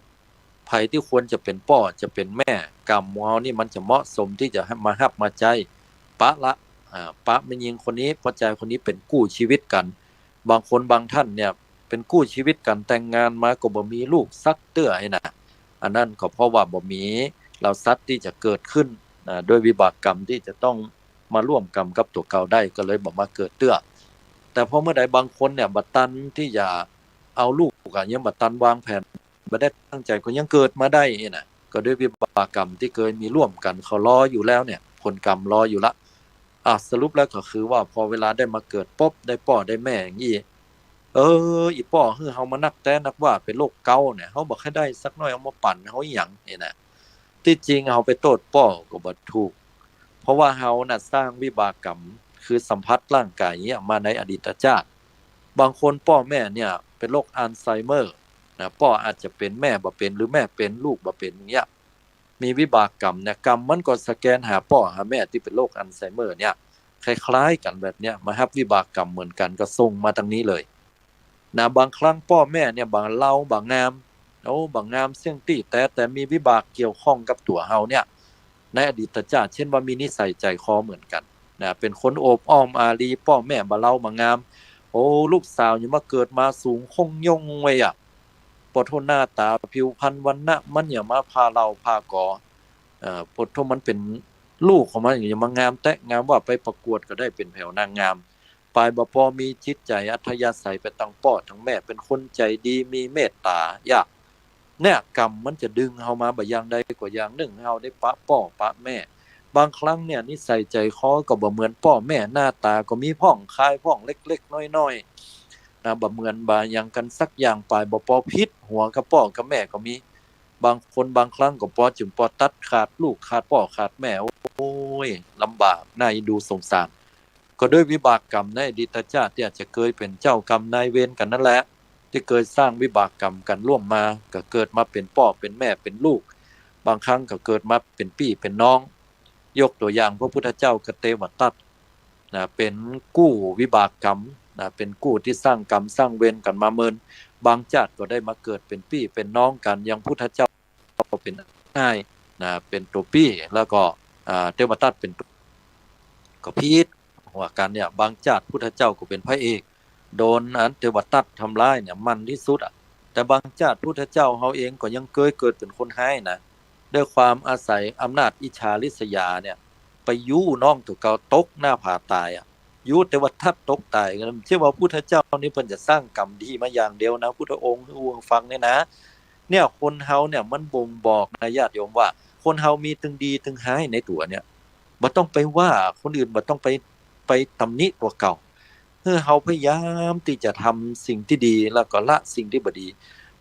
ใผตี้ควรจะเป๋นป้อจะเป๋นแม่ กำของเฮานี่มันจะเหมาะสมตี้จะมาฮับมาใจ๊ ปะละ อ่า ปะแม่ญิงคนนี้ ป้อจายคนนี้เป๋นกู้ชีวิตกั๋น บางคนบางต้านเนี่ยเป๋นกู้ชีวิตกั๋น แต่งงานมาก็บ่มีลูกสักเตื้อไอ้นะ อันนั้นก็เพราะว่าบ่มีเหล่าสัตว์ตี้จะเกิดขึ้นนะ ด้วยวิบากกำตี้จะต้องมาร่วมกำกับตั๋วเก่าได้ ก็เลยบ่มาเกิดเตื้อ แต่พอเมื่อใดบางคนเนี่ยบ่ตันตี้จะเอาลูกอะ ยังบ่ตันวางแผน บ่ได้ตั้งใจ๋ก็ยังเกิดมาได้ไอ้นะ ก็ด้วยวิบากกำตี้เกยมีร่วมกั๋น เขารออยู่แล้วเนี่ย ผลกำรออยู่ละ อ่ะ สรุปแล้วก็คือว่าพอเวลาได้มาเกิดปุ๊บ ได้ป้อได้แม่อย่างอี้ เออ อี่ป้อหื้อเฮามานักแต๊นักว่า เป๋นโรคเกาต์เนี่ย เฮาบ่ใค่ได้สักหน้อย เอามาปั่นเฮาอีหยังเนี่ยนะ ตี้จริงเฮาไปโต้ษป้อก็บ่ถูก เพราะว่าเฮาน่ะสร้างวิบากกำ คือสัมผัสร่างก๋ายเนี่ยมาในอดีตชาติ บางคนป้อแม่เนี่ยเป๋นโรคอัลไซเมอร์นะ ป้ออาจจะเป๋น แม่บ่เป๋น หรือแม่เป๋น ลูกบ่เป๋นอย่างเงี้ย มีวิบากกำเนี่ย กำมันก็สแกนหาป้อหาแม่ตี้เป๋นโรคอัลไซเมอร์เนี่ย คล้ายๆ กั๋นแบบเนี้ย มาฮับวิบากกำเหมือนกั๋น ก็ส่งมาตังนี้เลยนะ บางครั้งป้อแม่เนี่ยบ่เหล่าบ่งาม โอ้ บ่งามเสี้ยงตี้แต๊ แต่มีวิบากเกี่ยวข้องกับตั๋วเฮาเนี่ย ในอดีตจาติ เจ้นว่ามีนิสัยใจ๋คอเหมือนกั๋นนะ เป๋นคนโอบอ้อมอารี ป้อแม่บ่าเลาบ่างาม โอ้ ลูกสาวหยังมาเกิดมาสูงค่งย่งไว้อะ ปะโถ หน้าต๋าผิวพรรณวรรณะมันหยังมาผ่าเหล่าผ่าก๋อ เอ่อ ปะโถ มันเป๋นลูกของมันหยังมางามแต๊งามว่า ไปประกวดก็ได้เป๋นแผวนางงาม ป๋ายบ่ปอมีจิตใจ๋อัธยาศัยไปตังป้อตังแม่ เป๋นคนใจ๋ดี มีเมตต๋า เยียะ เนี่ย กรรมมันจะดึงเฮามาบ่อย่างใดกว่าอย่างนึ่ง เฮาได้ปะป้อปะแม่ บางครั้งเนี่ย นิสัยใจ๋คอก็บ่เหมือนป้อแม่ หน้าต๋าก็มีพ่องคายพ่องเล็กๆ น้อยๆ นะ บ่เหมือนบ่อย่างกั๋นสักอย่าง ป๋ายบ่ปอผิดหัวกับป้อกับแม่ก็มี บางคนบางครั้งก็ปอจึงปอตัดขาดลูกขาดป้อขาดแม่ โอ้ย ลำบาก น่าเอ็นดูสงสาร ก็ด้วยวิบากกรรมในอดีตจาติ ตี้อาจจะเกยเป๋นเจ้ากรรมนายเวรกั๋นนั่นแหละ ตี้เกยสร้างวิบากกรรมกั๋นร่วมมา ก็เกิดมาเป๋นป้อเป๋นแม่เป๋นลูก บางครั้งก็เกิดมาเป๋นปี้เป๋นน้อง ยกตั๋วอย่างพระพุทธเจ้ากับเตวทัตตะ นะ เป๋นกู้วิบากกรรม นะ เป๋นกู้ตี้สร้างกรรมสร้างเวรกั๋นมาเมิน บางจาติก็ได้มาเกิดเป๋นปี้เป๋นน้องกั๋น อย่างพุทธเจ้าเป๋นอ้าย นะ เป๋นตั๋วปี้ แล้วก็ อ่า เตวทัตตะเป๋นตั๋ว ก็ผิดหัวกั๋นเนี่ย บางจาติพุทธเจ้าก็เป๋นพระเอก โดนอันเตวทัตตะทำร้ายเนี่ยมันตี้สุดอะ แต่บางจาติพุทธเจ้าเฮาเองก็ยังเกยเกิดเป๋นคนฮ้ายนะ ด้วยความอาศัยอำนาจอิจฉาริษยาเนี่ย ไปยู้น้องตั๋วเก่าตกหน้าผาต๋ายอะ ยู้เตวทัตตะตกต๋าย เจ้าว่าพุทธเจ้านี่เปิ้นจะสร้างกรรมดีมาอย่างเดียวนะ พุทธองค์หื้อฟังเนี่ยนะ เนี่ย คนเฮาเนี่ยมันบ่งบอกนะญาติโยมว่า คนเฮามีตึงดีตึงฮ้ายในตั๋วเนี่ย บ่ต้องไปว่าคนอื่น บ่ต้องไป ไปตำหนิตั๋วเก่า หื้อเฮาพยายามตี้จะทำสิ่งตี้ดี แล้วก็ละสิ่งตี้บ่ดี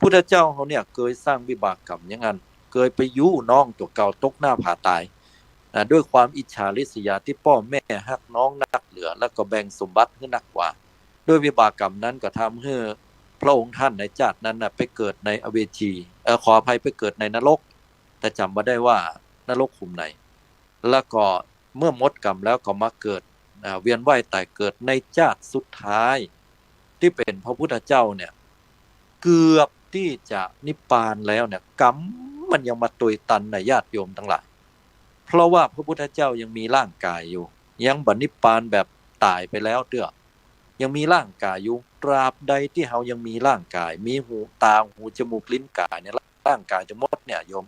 พุทธเจ้าเฮาเนี่ยเกยสร้างวิบากกรรมอย่างนั้น เกยไปยู้น้องตั๋วเก่าตกหน้าผาต๋าย อ่า ด้วยความอิจฉาริษยาตี้ป้อแม่ฮักน้องนักเหลือ แล้วก็แบ่งสมบัติหื้อนักกว่า ด้วยวิบากกรรมนั้นก็ทำหื้อพระองค์ท่านในจาตินั้นน่ะไปเกิดในอเวจี เอ่อ ขออภัย ไปเกิดในนรก แต่จ๋ำบ่ได้ว่านรกขุมไหน แล้วก็เมื่อหมดกรรมแล้วก็มาเกิด อ่า เวียนว่ายต๋ายเกิดในจาติสุดท้าย ตี้เป๋นพระพุทธเจ้าเนี่ย เกือบตี้จะนิพพานแล้วเนี่ย กรรมมันยังมาตวยตันนะญาติโยมตังหลาย เพราะว่าพระพุทธเจ้ายังมีร่างกายอยู่ ยังบ่นิพพานแบบต๋ายไปแล้วเตื้อ ยังมีร่างกายอยู่ ตราบใดตี้เฮายังมีร่างกาย มีหู ตา หู จมูก ลิ้น กายเนี่ย ร่างกายตังหมดเนี่ยโยม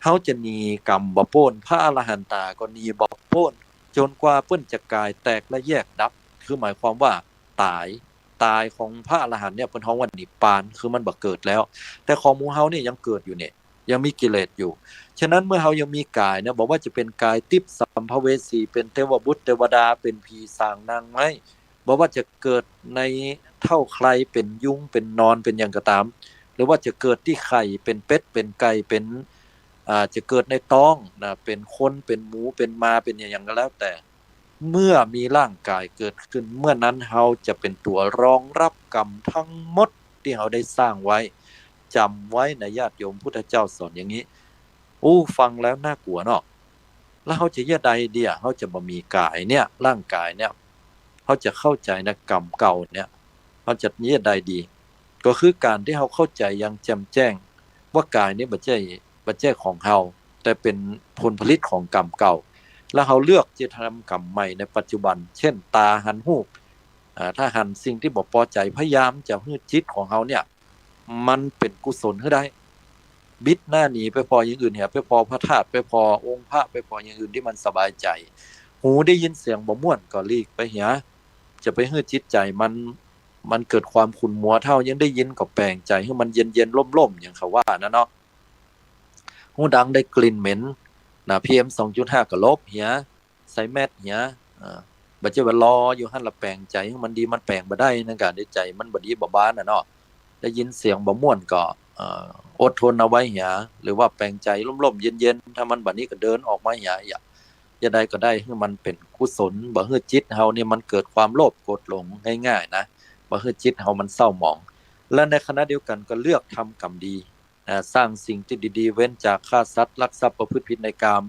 เฮาจะหนีกรรมบ่ป๊น พระอรหันตาก็หนีบ่ป๊น จ๋นกว่าเปิ้นจะก๋ายแตกและแยกดับ คือหมายความว่าต๋าย ต๋ายของพระอรหันต์เนี่ยเปิ้นฮ้องว่านิพพาน คือมันบ่เกิดแล้ว แต่ของหมู่เฮาเนี่ยยังเกิดอยู่เนี่ย ยังมีกิเลสอยู่ ฉะนั้นเมื่อเฮายังมีก๋ายเนี่ย บ่ว่าจะเป๋นก๋ายทิพย์สัมภเวสี เป๋นเตวบุตรเตวดา เป๋นผีสางนางไม้ บ่ว่าจะเกิดในเถ้าใคร่ เป๋นยุง เป๋นหนอน เป๋นหยังก็ต๋าม หรือว่าจะเกิดตี้ไข่ เป๋นเป็ด เป๋นไก่ เป๋น อ่า จะเกิดในต๊องนะ เป๋นคน เป๋นหมู เป๋นหมา เป๋นหยังก็แล้วแต่ เมื่อมีร่างกายเกิดขึ้น เมื่อนั้นเฮาจะเป๋นตั๋วรองรับกรรมตังหมดตี้เฮาได้สร้างไว้ จ๋ำไว้นะญาติโยม พุทธเจ้าสอนอย่างนี้ อู้ ฟังแล้วน่ากลัวเนาะ แล้วเฮาจะเยียะใดดีอะ เฮาจะบ่มีก๋ายเนี่ย ร่างกายเนี่ย เฮาจะเข้าใจ๋ในกรรมเก่าเนี่ย เฮาจะเยียะใดดี ก็คือก๋านตี้เฮาเข้าใจ๋อย่างแจ่มแจ้งว่าก๋ายนี้บ่ใจ้ บ่ใจ้ของเฮา แต่เป๋นผลผลิตของกรรมเก่า แล้วเฮาเลือกจะทำกรรมใหม่ในปัจจุบัน เช่น ต๋าหันฮูป อ่า ถ้าหันสิ่งตี้บ่ปอใจ๋ พยายามจะหื้อจิตของเฮาเนี่ย มันเป๋นกุศลหื้อได้ บิดหน้าหนีไปผ่ออย่างอื่นเหีย ไปผ่อพระธาตุ ไปผ่อองค์พระ ไปผ่ออย่างอื่นตี้มันสบายใจ๋ หูได้ยินเสียงบ่ม่วนก็หลีกไปเหีย จะไปหื้อจิตใจ๋มัน มันเกิดความขุ่นมัว เต้ายังได้ยินก็แป๋งใจ๋หื้อมันเย็นๆ ล่มๆ อย่างเขาว่านะเนาะ หูดังได้กลิ่นเหม็นนะ PM สองจุดห้า ก็หลบเหีย ใส่แมสเหีย อ่า บ่ใจ้ว่ารออยู่หั้นละแป๋งใจ๋หื้อมันดี มันแป๋งบ่ได้ ในก๋านตี้ใจ๋มันบ่ดีบ่บานน่ะเนาะ ได้ยินเสียงบ่ม่วนก็ เอ่อ อดทนเอาไว้เหีย หรือว่าแป๋งใจ๋ล่มๆ เย็นๆ ถ้ามันบ่นี้ก็เดินออกมาเหีย อย่า จะใดก็ได้หื้อมันเป๋นกุศล บ่หื้อจิตเฮานี่มันเกิดความโลภโกรธหลงง่ายๆ นะ บ่หื้อจิตเฮามันเศร้าหมอง และในขณะเดียวกั๋นก็เลือกทำกรรมดี อ่า สร้างสิ่งตี้ดีๆ เว้นจากฆ่าสัตว์ ลักทรัพย์ ประพฤติผิดในกาม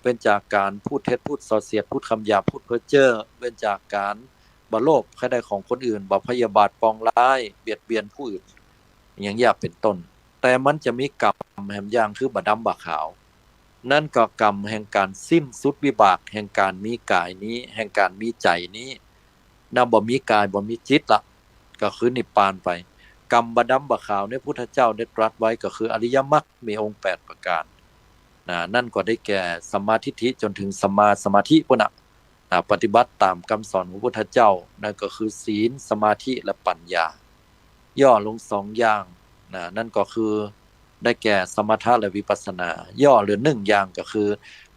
เว้นจากก๋านพูดเท็จ พูดส่อเสียด พูดคำหยาบ พูดเพ้อเจ้อ เว้นจากก๋านบ่โลภใค่ได้ของคนอื่น บ่พยาบาทปองร้าย เบียดเบียนผู้อื่น อย่างเยียะเป๋นต้น แต่มันจะมีกรรมแหมอย่างคือบ่ดำบ่ขาว นั้นก็กำแห่งก๋านสิ้นสุดวิบากแห่งก๋านมีก๋ายนี้ แห่งก๋านมีใจ๋นี้ นะ บ่มีก๋าย บ่มีจิตละ ก็คือนิพพานไป กำบ่ดำบ่ขาวเนี่ย พุทธเจ้าได้ตรัสไว้ก็คืออริยมรรคมีองค์แปดประก๋าน นะ นั้นก็ได้แก่สัมมาทิฏฐิจ๋นเถิงสัมมาสมาธิปู้นน่ะ นะ ปฏิบัติต๋ามกำสอนของพุทธเจ้า นั้นก็คือศีล สมาธิ และปัญญา ย่อลงสองอย่าง นะ นั้นก็คือได้แก่สมถะและวิปัสสนา ย่อเหลือนึ่งอย่างก็คือ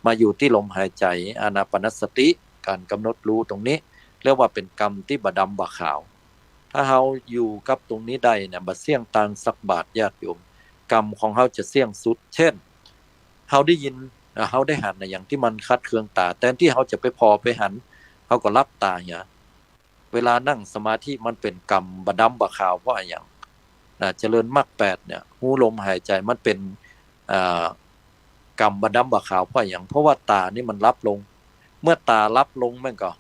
มาอยู่ตี้ลมหายใจ๋ อานาปานสติ ก๋านก๋ำหนดฮู้ตรงนี้ เรียกว่าเป๋นกำตี้บ่ดำบ่ขาว ถ้าเฮาอยู่กับตรงนี้ได้เนี่ย บ่เสี้ยงตางสักบาท ญาติโยม กำของเฮาจะเสี้ยงสุด เช่น เฮาได้ยิน อ่า เฮาได้หันอะหยังตี้มันขัดเคืองต๋า แตนตี้เฮาจะไปผ่อไปหัน เฮาก็หลับต๋าเหีย เวลานั่งสมาธิมันเป๋นกำบ่ดำบ่ขาวเพราะอะหยัง นะ เจริญมรรคแปดเนี่ย ฮู้ลมหายใจ๋มันเป๋น อ่า กำบ่ดำบ่ขาวเพราะอะหยัง เพราะว่าต๋านี่มันหลับลง เมื่อต๋าหลับลงมันก็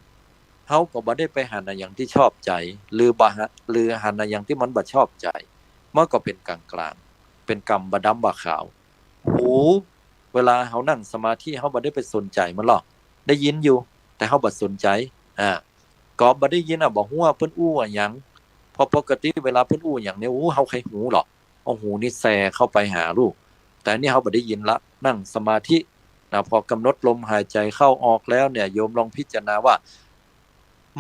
เฮาก็บ่ได้ไปหันอะหยังตี้ชอบใจ๋ หรือบ่หัน หรือหันอะหยังตี้มันบ่ชอบใจ๋ มันก็เป๋นก๋างๆ เป๋นกำบ่ดำบ่ขาว หู เวลาเฮานั่งสมาธิเฮาบ่ได้ไปสนใจ๋มันหรอก ได้ยินอยู่ แต่เฮาบ่สนใจ๋ อ่า ก็บ่ได้ยินอะ บ่ฮู้ว่าเปิ้นอู้อะหยัง เพราะปกติเวลาเปิ้นอู้อะหยังเนี่ย โอ้ เฮาใค่หูหลอ เอาหูนี่แส่เข้าไปหาลูก แต่อันนี้เฮาบ่ได้ยินละ นั่งสมาธินะ พอก๋ำหนดลมหายใจ๋เข้าออกแล้วเนี่ย โยมลองพิจารณาว่า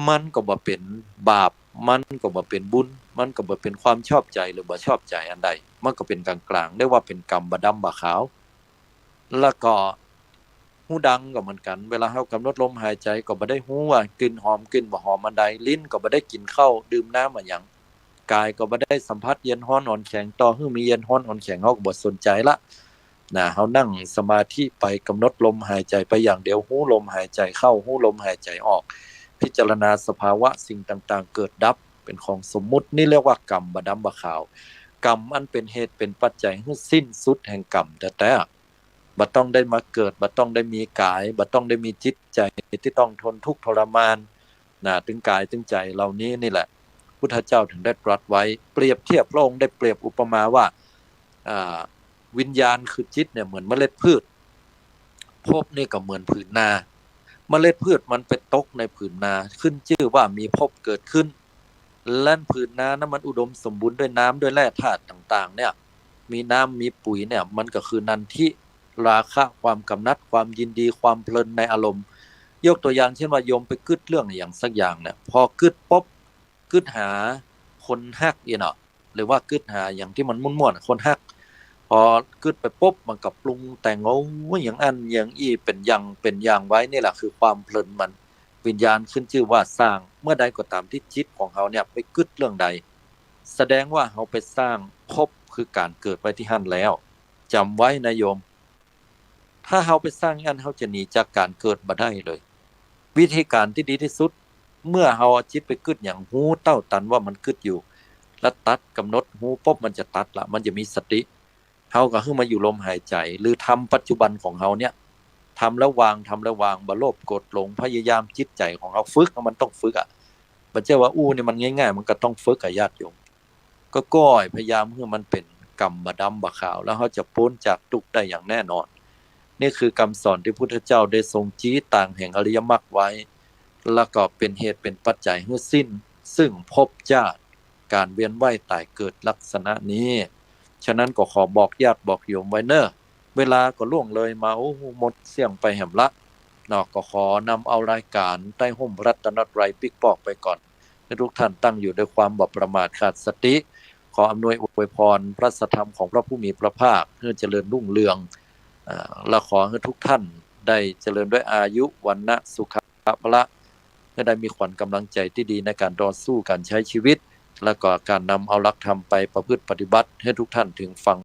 มันก็บ่เป๋นบาป มันก็บ่เป๋นบุญ มันก็บ่เป๋นความชอบใจ๋หรือบ่ชอบใจ๋อันใด มันก็เป๋นก๋างๆ เรียกว่าเป๋นกำบ่ดำบ่ขาว แล้วก็ฮู้ดังก็เหมือนกั๋น เวลาเฮาก๋ำหนดลมหายใจ๋ก็บ่ได้ฮู้ว่ากลิ่นหอมกลิ่นบ่หอมอันใด ลิ้นก็บ่ได้กิ๋นข้าวดื่มน้ำอะหยัง ก๋ายก็บ่ได้สัมผัสเย็นฮ้อนอ่อนแข็ง ต่อหื้อมีเย็นฮ้อนอ่อนแข็งเฮาก็บ่สนใจ๋ละ นะ เฮานั่งสมาธิไป ก๋ำหนดลมหายใจ๋ไปอย่างเดียว ฮู้ลมหายใจ๋เข้า ฮู้ลมหายใจ๋ออก พิจารณาสภาวะสิ่งต่างๆ เกิดดับ เป๋นของสมมุติ นี่เรียกว่ากำบ่ดำบ่ขาว กำอันเป๋นเหตุเป๋นปัจจัยหื้อสิ้นสุดแห่งกำแต๊ๆ บ่ต้องได้มาเกิด บ่ต้องได้มีก๋าย บ่ต้องได้มีจิตใจ๋ตี้ต้องทนทุกข์ทรมาน นะ ตึงก๋ายตึงใจ๋เหล่านี้นี่แหละ พุทธเจ้าเถิงได้ตรัสไว้ เปรียบเทียบ พระองค์ได้เปรียบอุปมาว่า อ่า วิญญาณคือจิตเนี่ยเหมือนเมล็ดพืช ภพนี่ก็เหมือนผืนนา เมล็ดพืชมันไปตกในผืนนา ขึ้นจื้อว่ามีภพเกิดขึ้น และผืนนานั้นมันอุดมสมบูรณ์ด้วยน้ำด้วยแร่ธาตุต่างๆ เนี่ย มีน้ำมีปุ๋ยเนี่ย มันก็คือนันทิ ราคะ ความกำหนัด ความยินดี ความเพลินในอารมณ์ ยกตัวอย่างเช่นว่าโยมไปกึ๊ดเรื่องอะหยังสักอย่างเนี่ย พอกึ๊ดปุ๊บ กึ๊ดหาคนฮักอี้เนาะ หรือว่ากึ๊ดหาอะหยังตี้มันม่วนๆ คนฮัก พอกึ๊ดไปปุ๊บ มันก็ปรุงแต่ง โอ้ย อย่างอั้นอย่างอี้ เป๋นอย่าง เป๋นอย่างไว้ นี่แหละคือความเพลินมัน วิญญาณขึ้นจื้อว่าสร้าง เมื่อใดก็ต๋ามตี้จิตของเฮาเนี่ยไปกึ๊ดเรื่องใด แสดงว่าเฮาไปสร้างภพคือก๋านเกิดไว้ตี้หั้นแล้ว จ๋ำไว้นะโยม ถ้าเฮาไปสร้างอั้น เฮาจะหนีจากก๋านเกิดบ่ได้เลย วิธีก๋านตี้ดีตี้สุด เมื่อเฮาเอาจิตไปกึ๊ดหยัง ฮู้เต้าตันว่ามันกึ๊ดอยู่ แล้วตัด ก๋ำหนดฮู้ปุ๊บ มันจะตัดละ มันจะมีสติ เฮาก็หื้อมาอยู่ลมหายใจ๋ หรือทำปัจจุบันของเฮาเนี่ย ทำแล้ววาง ทำแล้ววาง บ่โลภโกรธหลง พยายามจิตใจ๋ของเฮา ฝึก มันต้องฝึกอะ บ่ใจ้ว่าอู้นี่มันง่ายๆ มันก็ต้องฝึกอะ ญาติโยม ก็ก้อยพยายามหื้อมันเป๋นกำบ่ดำบ่ขาว แล้วเฮาจะป๊นจากตุ๊กข์ได้อย่างแน่นอน นี่คือกำสอนตี้พุทธเจ้าได้ทรงจี๊ตางแห่งอริยมรรคไว้ แล้วก็เป๋นเหตุเป๋นปัจจัยหื้อสิ้น ซึ่งภพจาติ ก๋านเวียนว่ายต๋ายเกิดลักษณะนี้ ฉะนั้นก็ขอบอกญาติบอกโยมไว้เน่อ เวลาก็ล่วงเลยมา โอ้ หมดเสี้ยงไปแหมละเนาะ ก็ขอนำเอารายก๋านใต้ฮ่มพระรัตนตรัยปิ๊กปอกไปก่อน หื้อทุกท่านตั้งอยู่ด้วยความบ่ประมาทขาดสติ ขออำนวยอวยพรพระสัทธรรมของพระผู้มีพระภาค หื้อเจริญรุ่งเรือง อ่า และขอหื้อทุกท่านได้เจริญด้วยอายุ วรรณะ สุขะ พละ หื้อได้มีขวัญก๋ำลังใจ๋ตี้ดีในก๋านต่อสู้ก๋านใจ๊ชีวิต และก็ก๋านนำเอาหลักธรรมไปประพฤติปฏิบัติ หื้อทุกท่านเถิงฝั่ง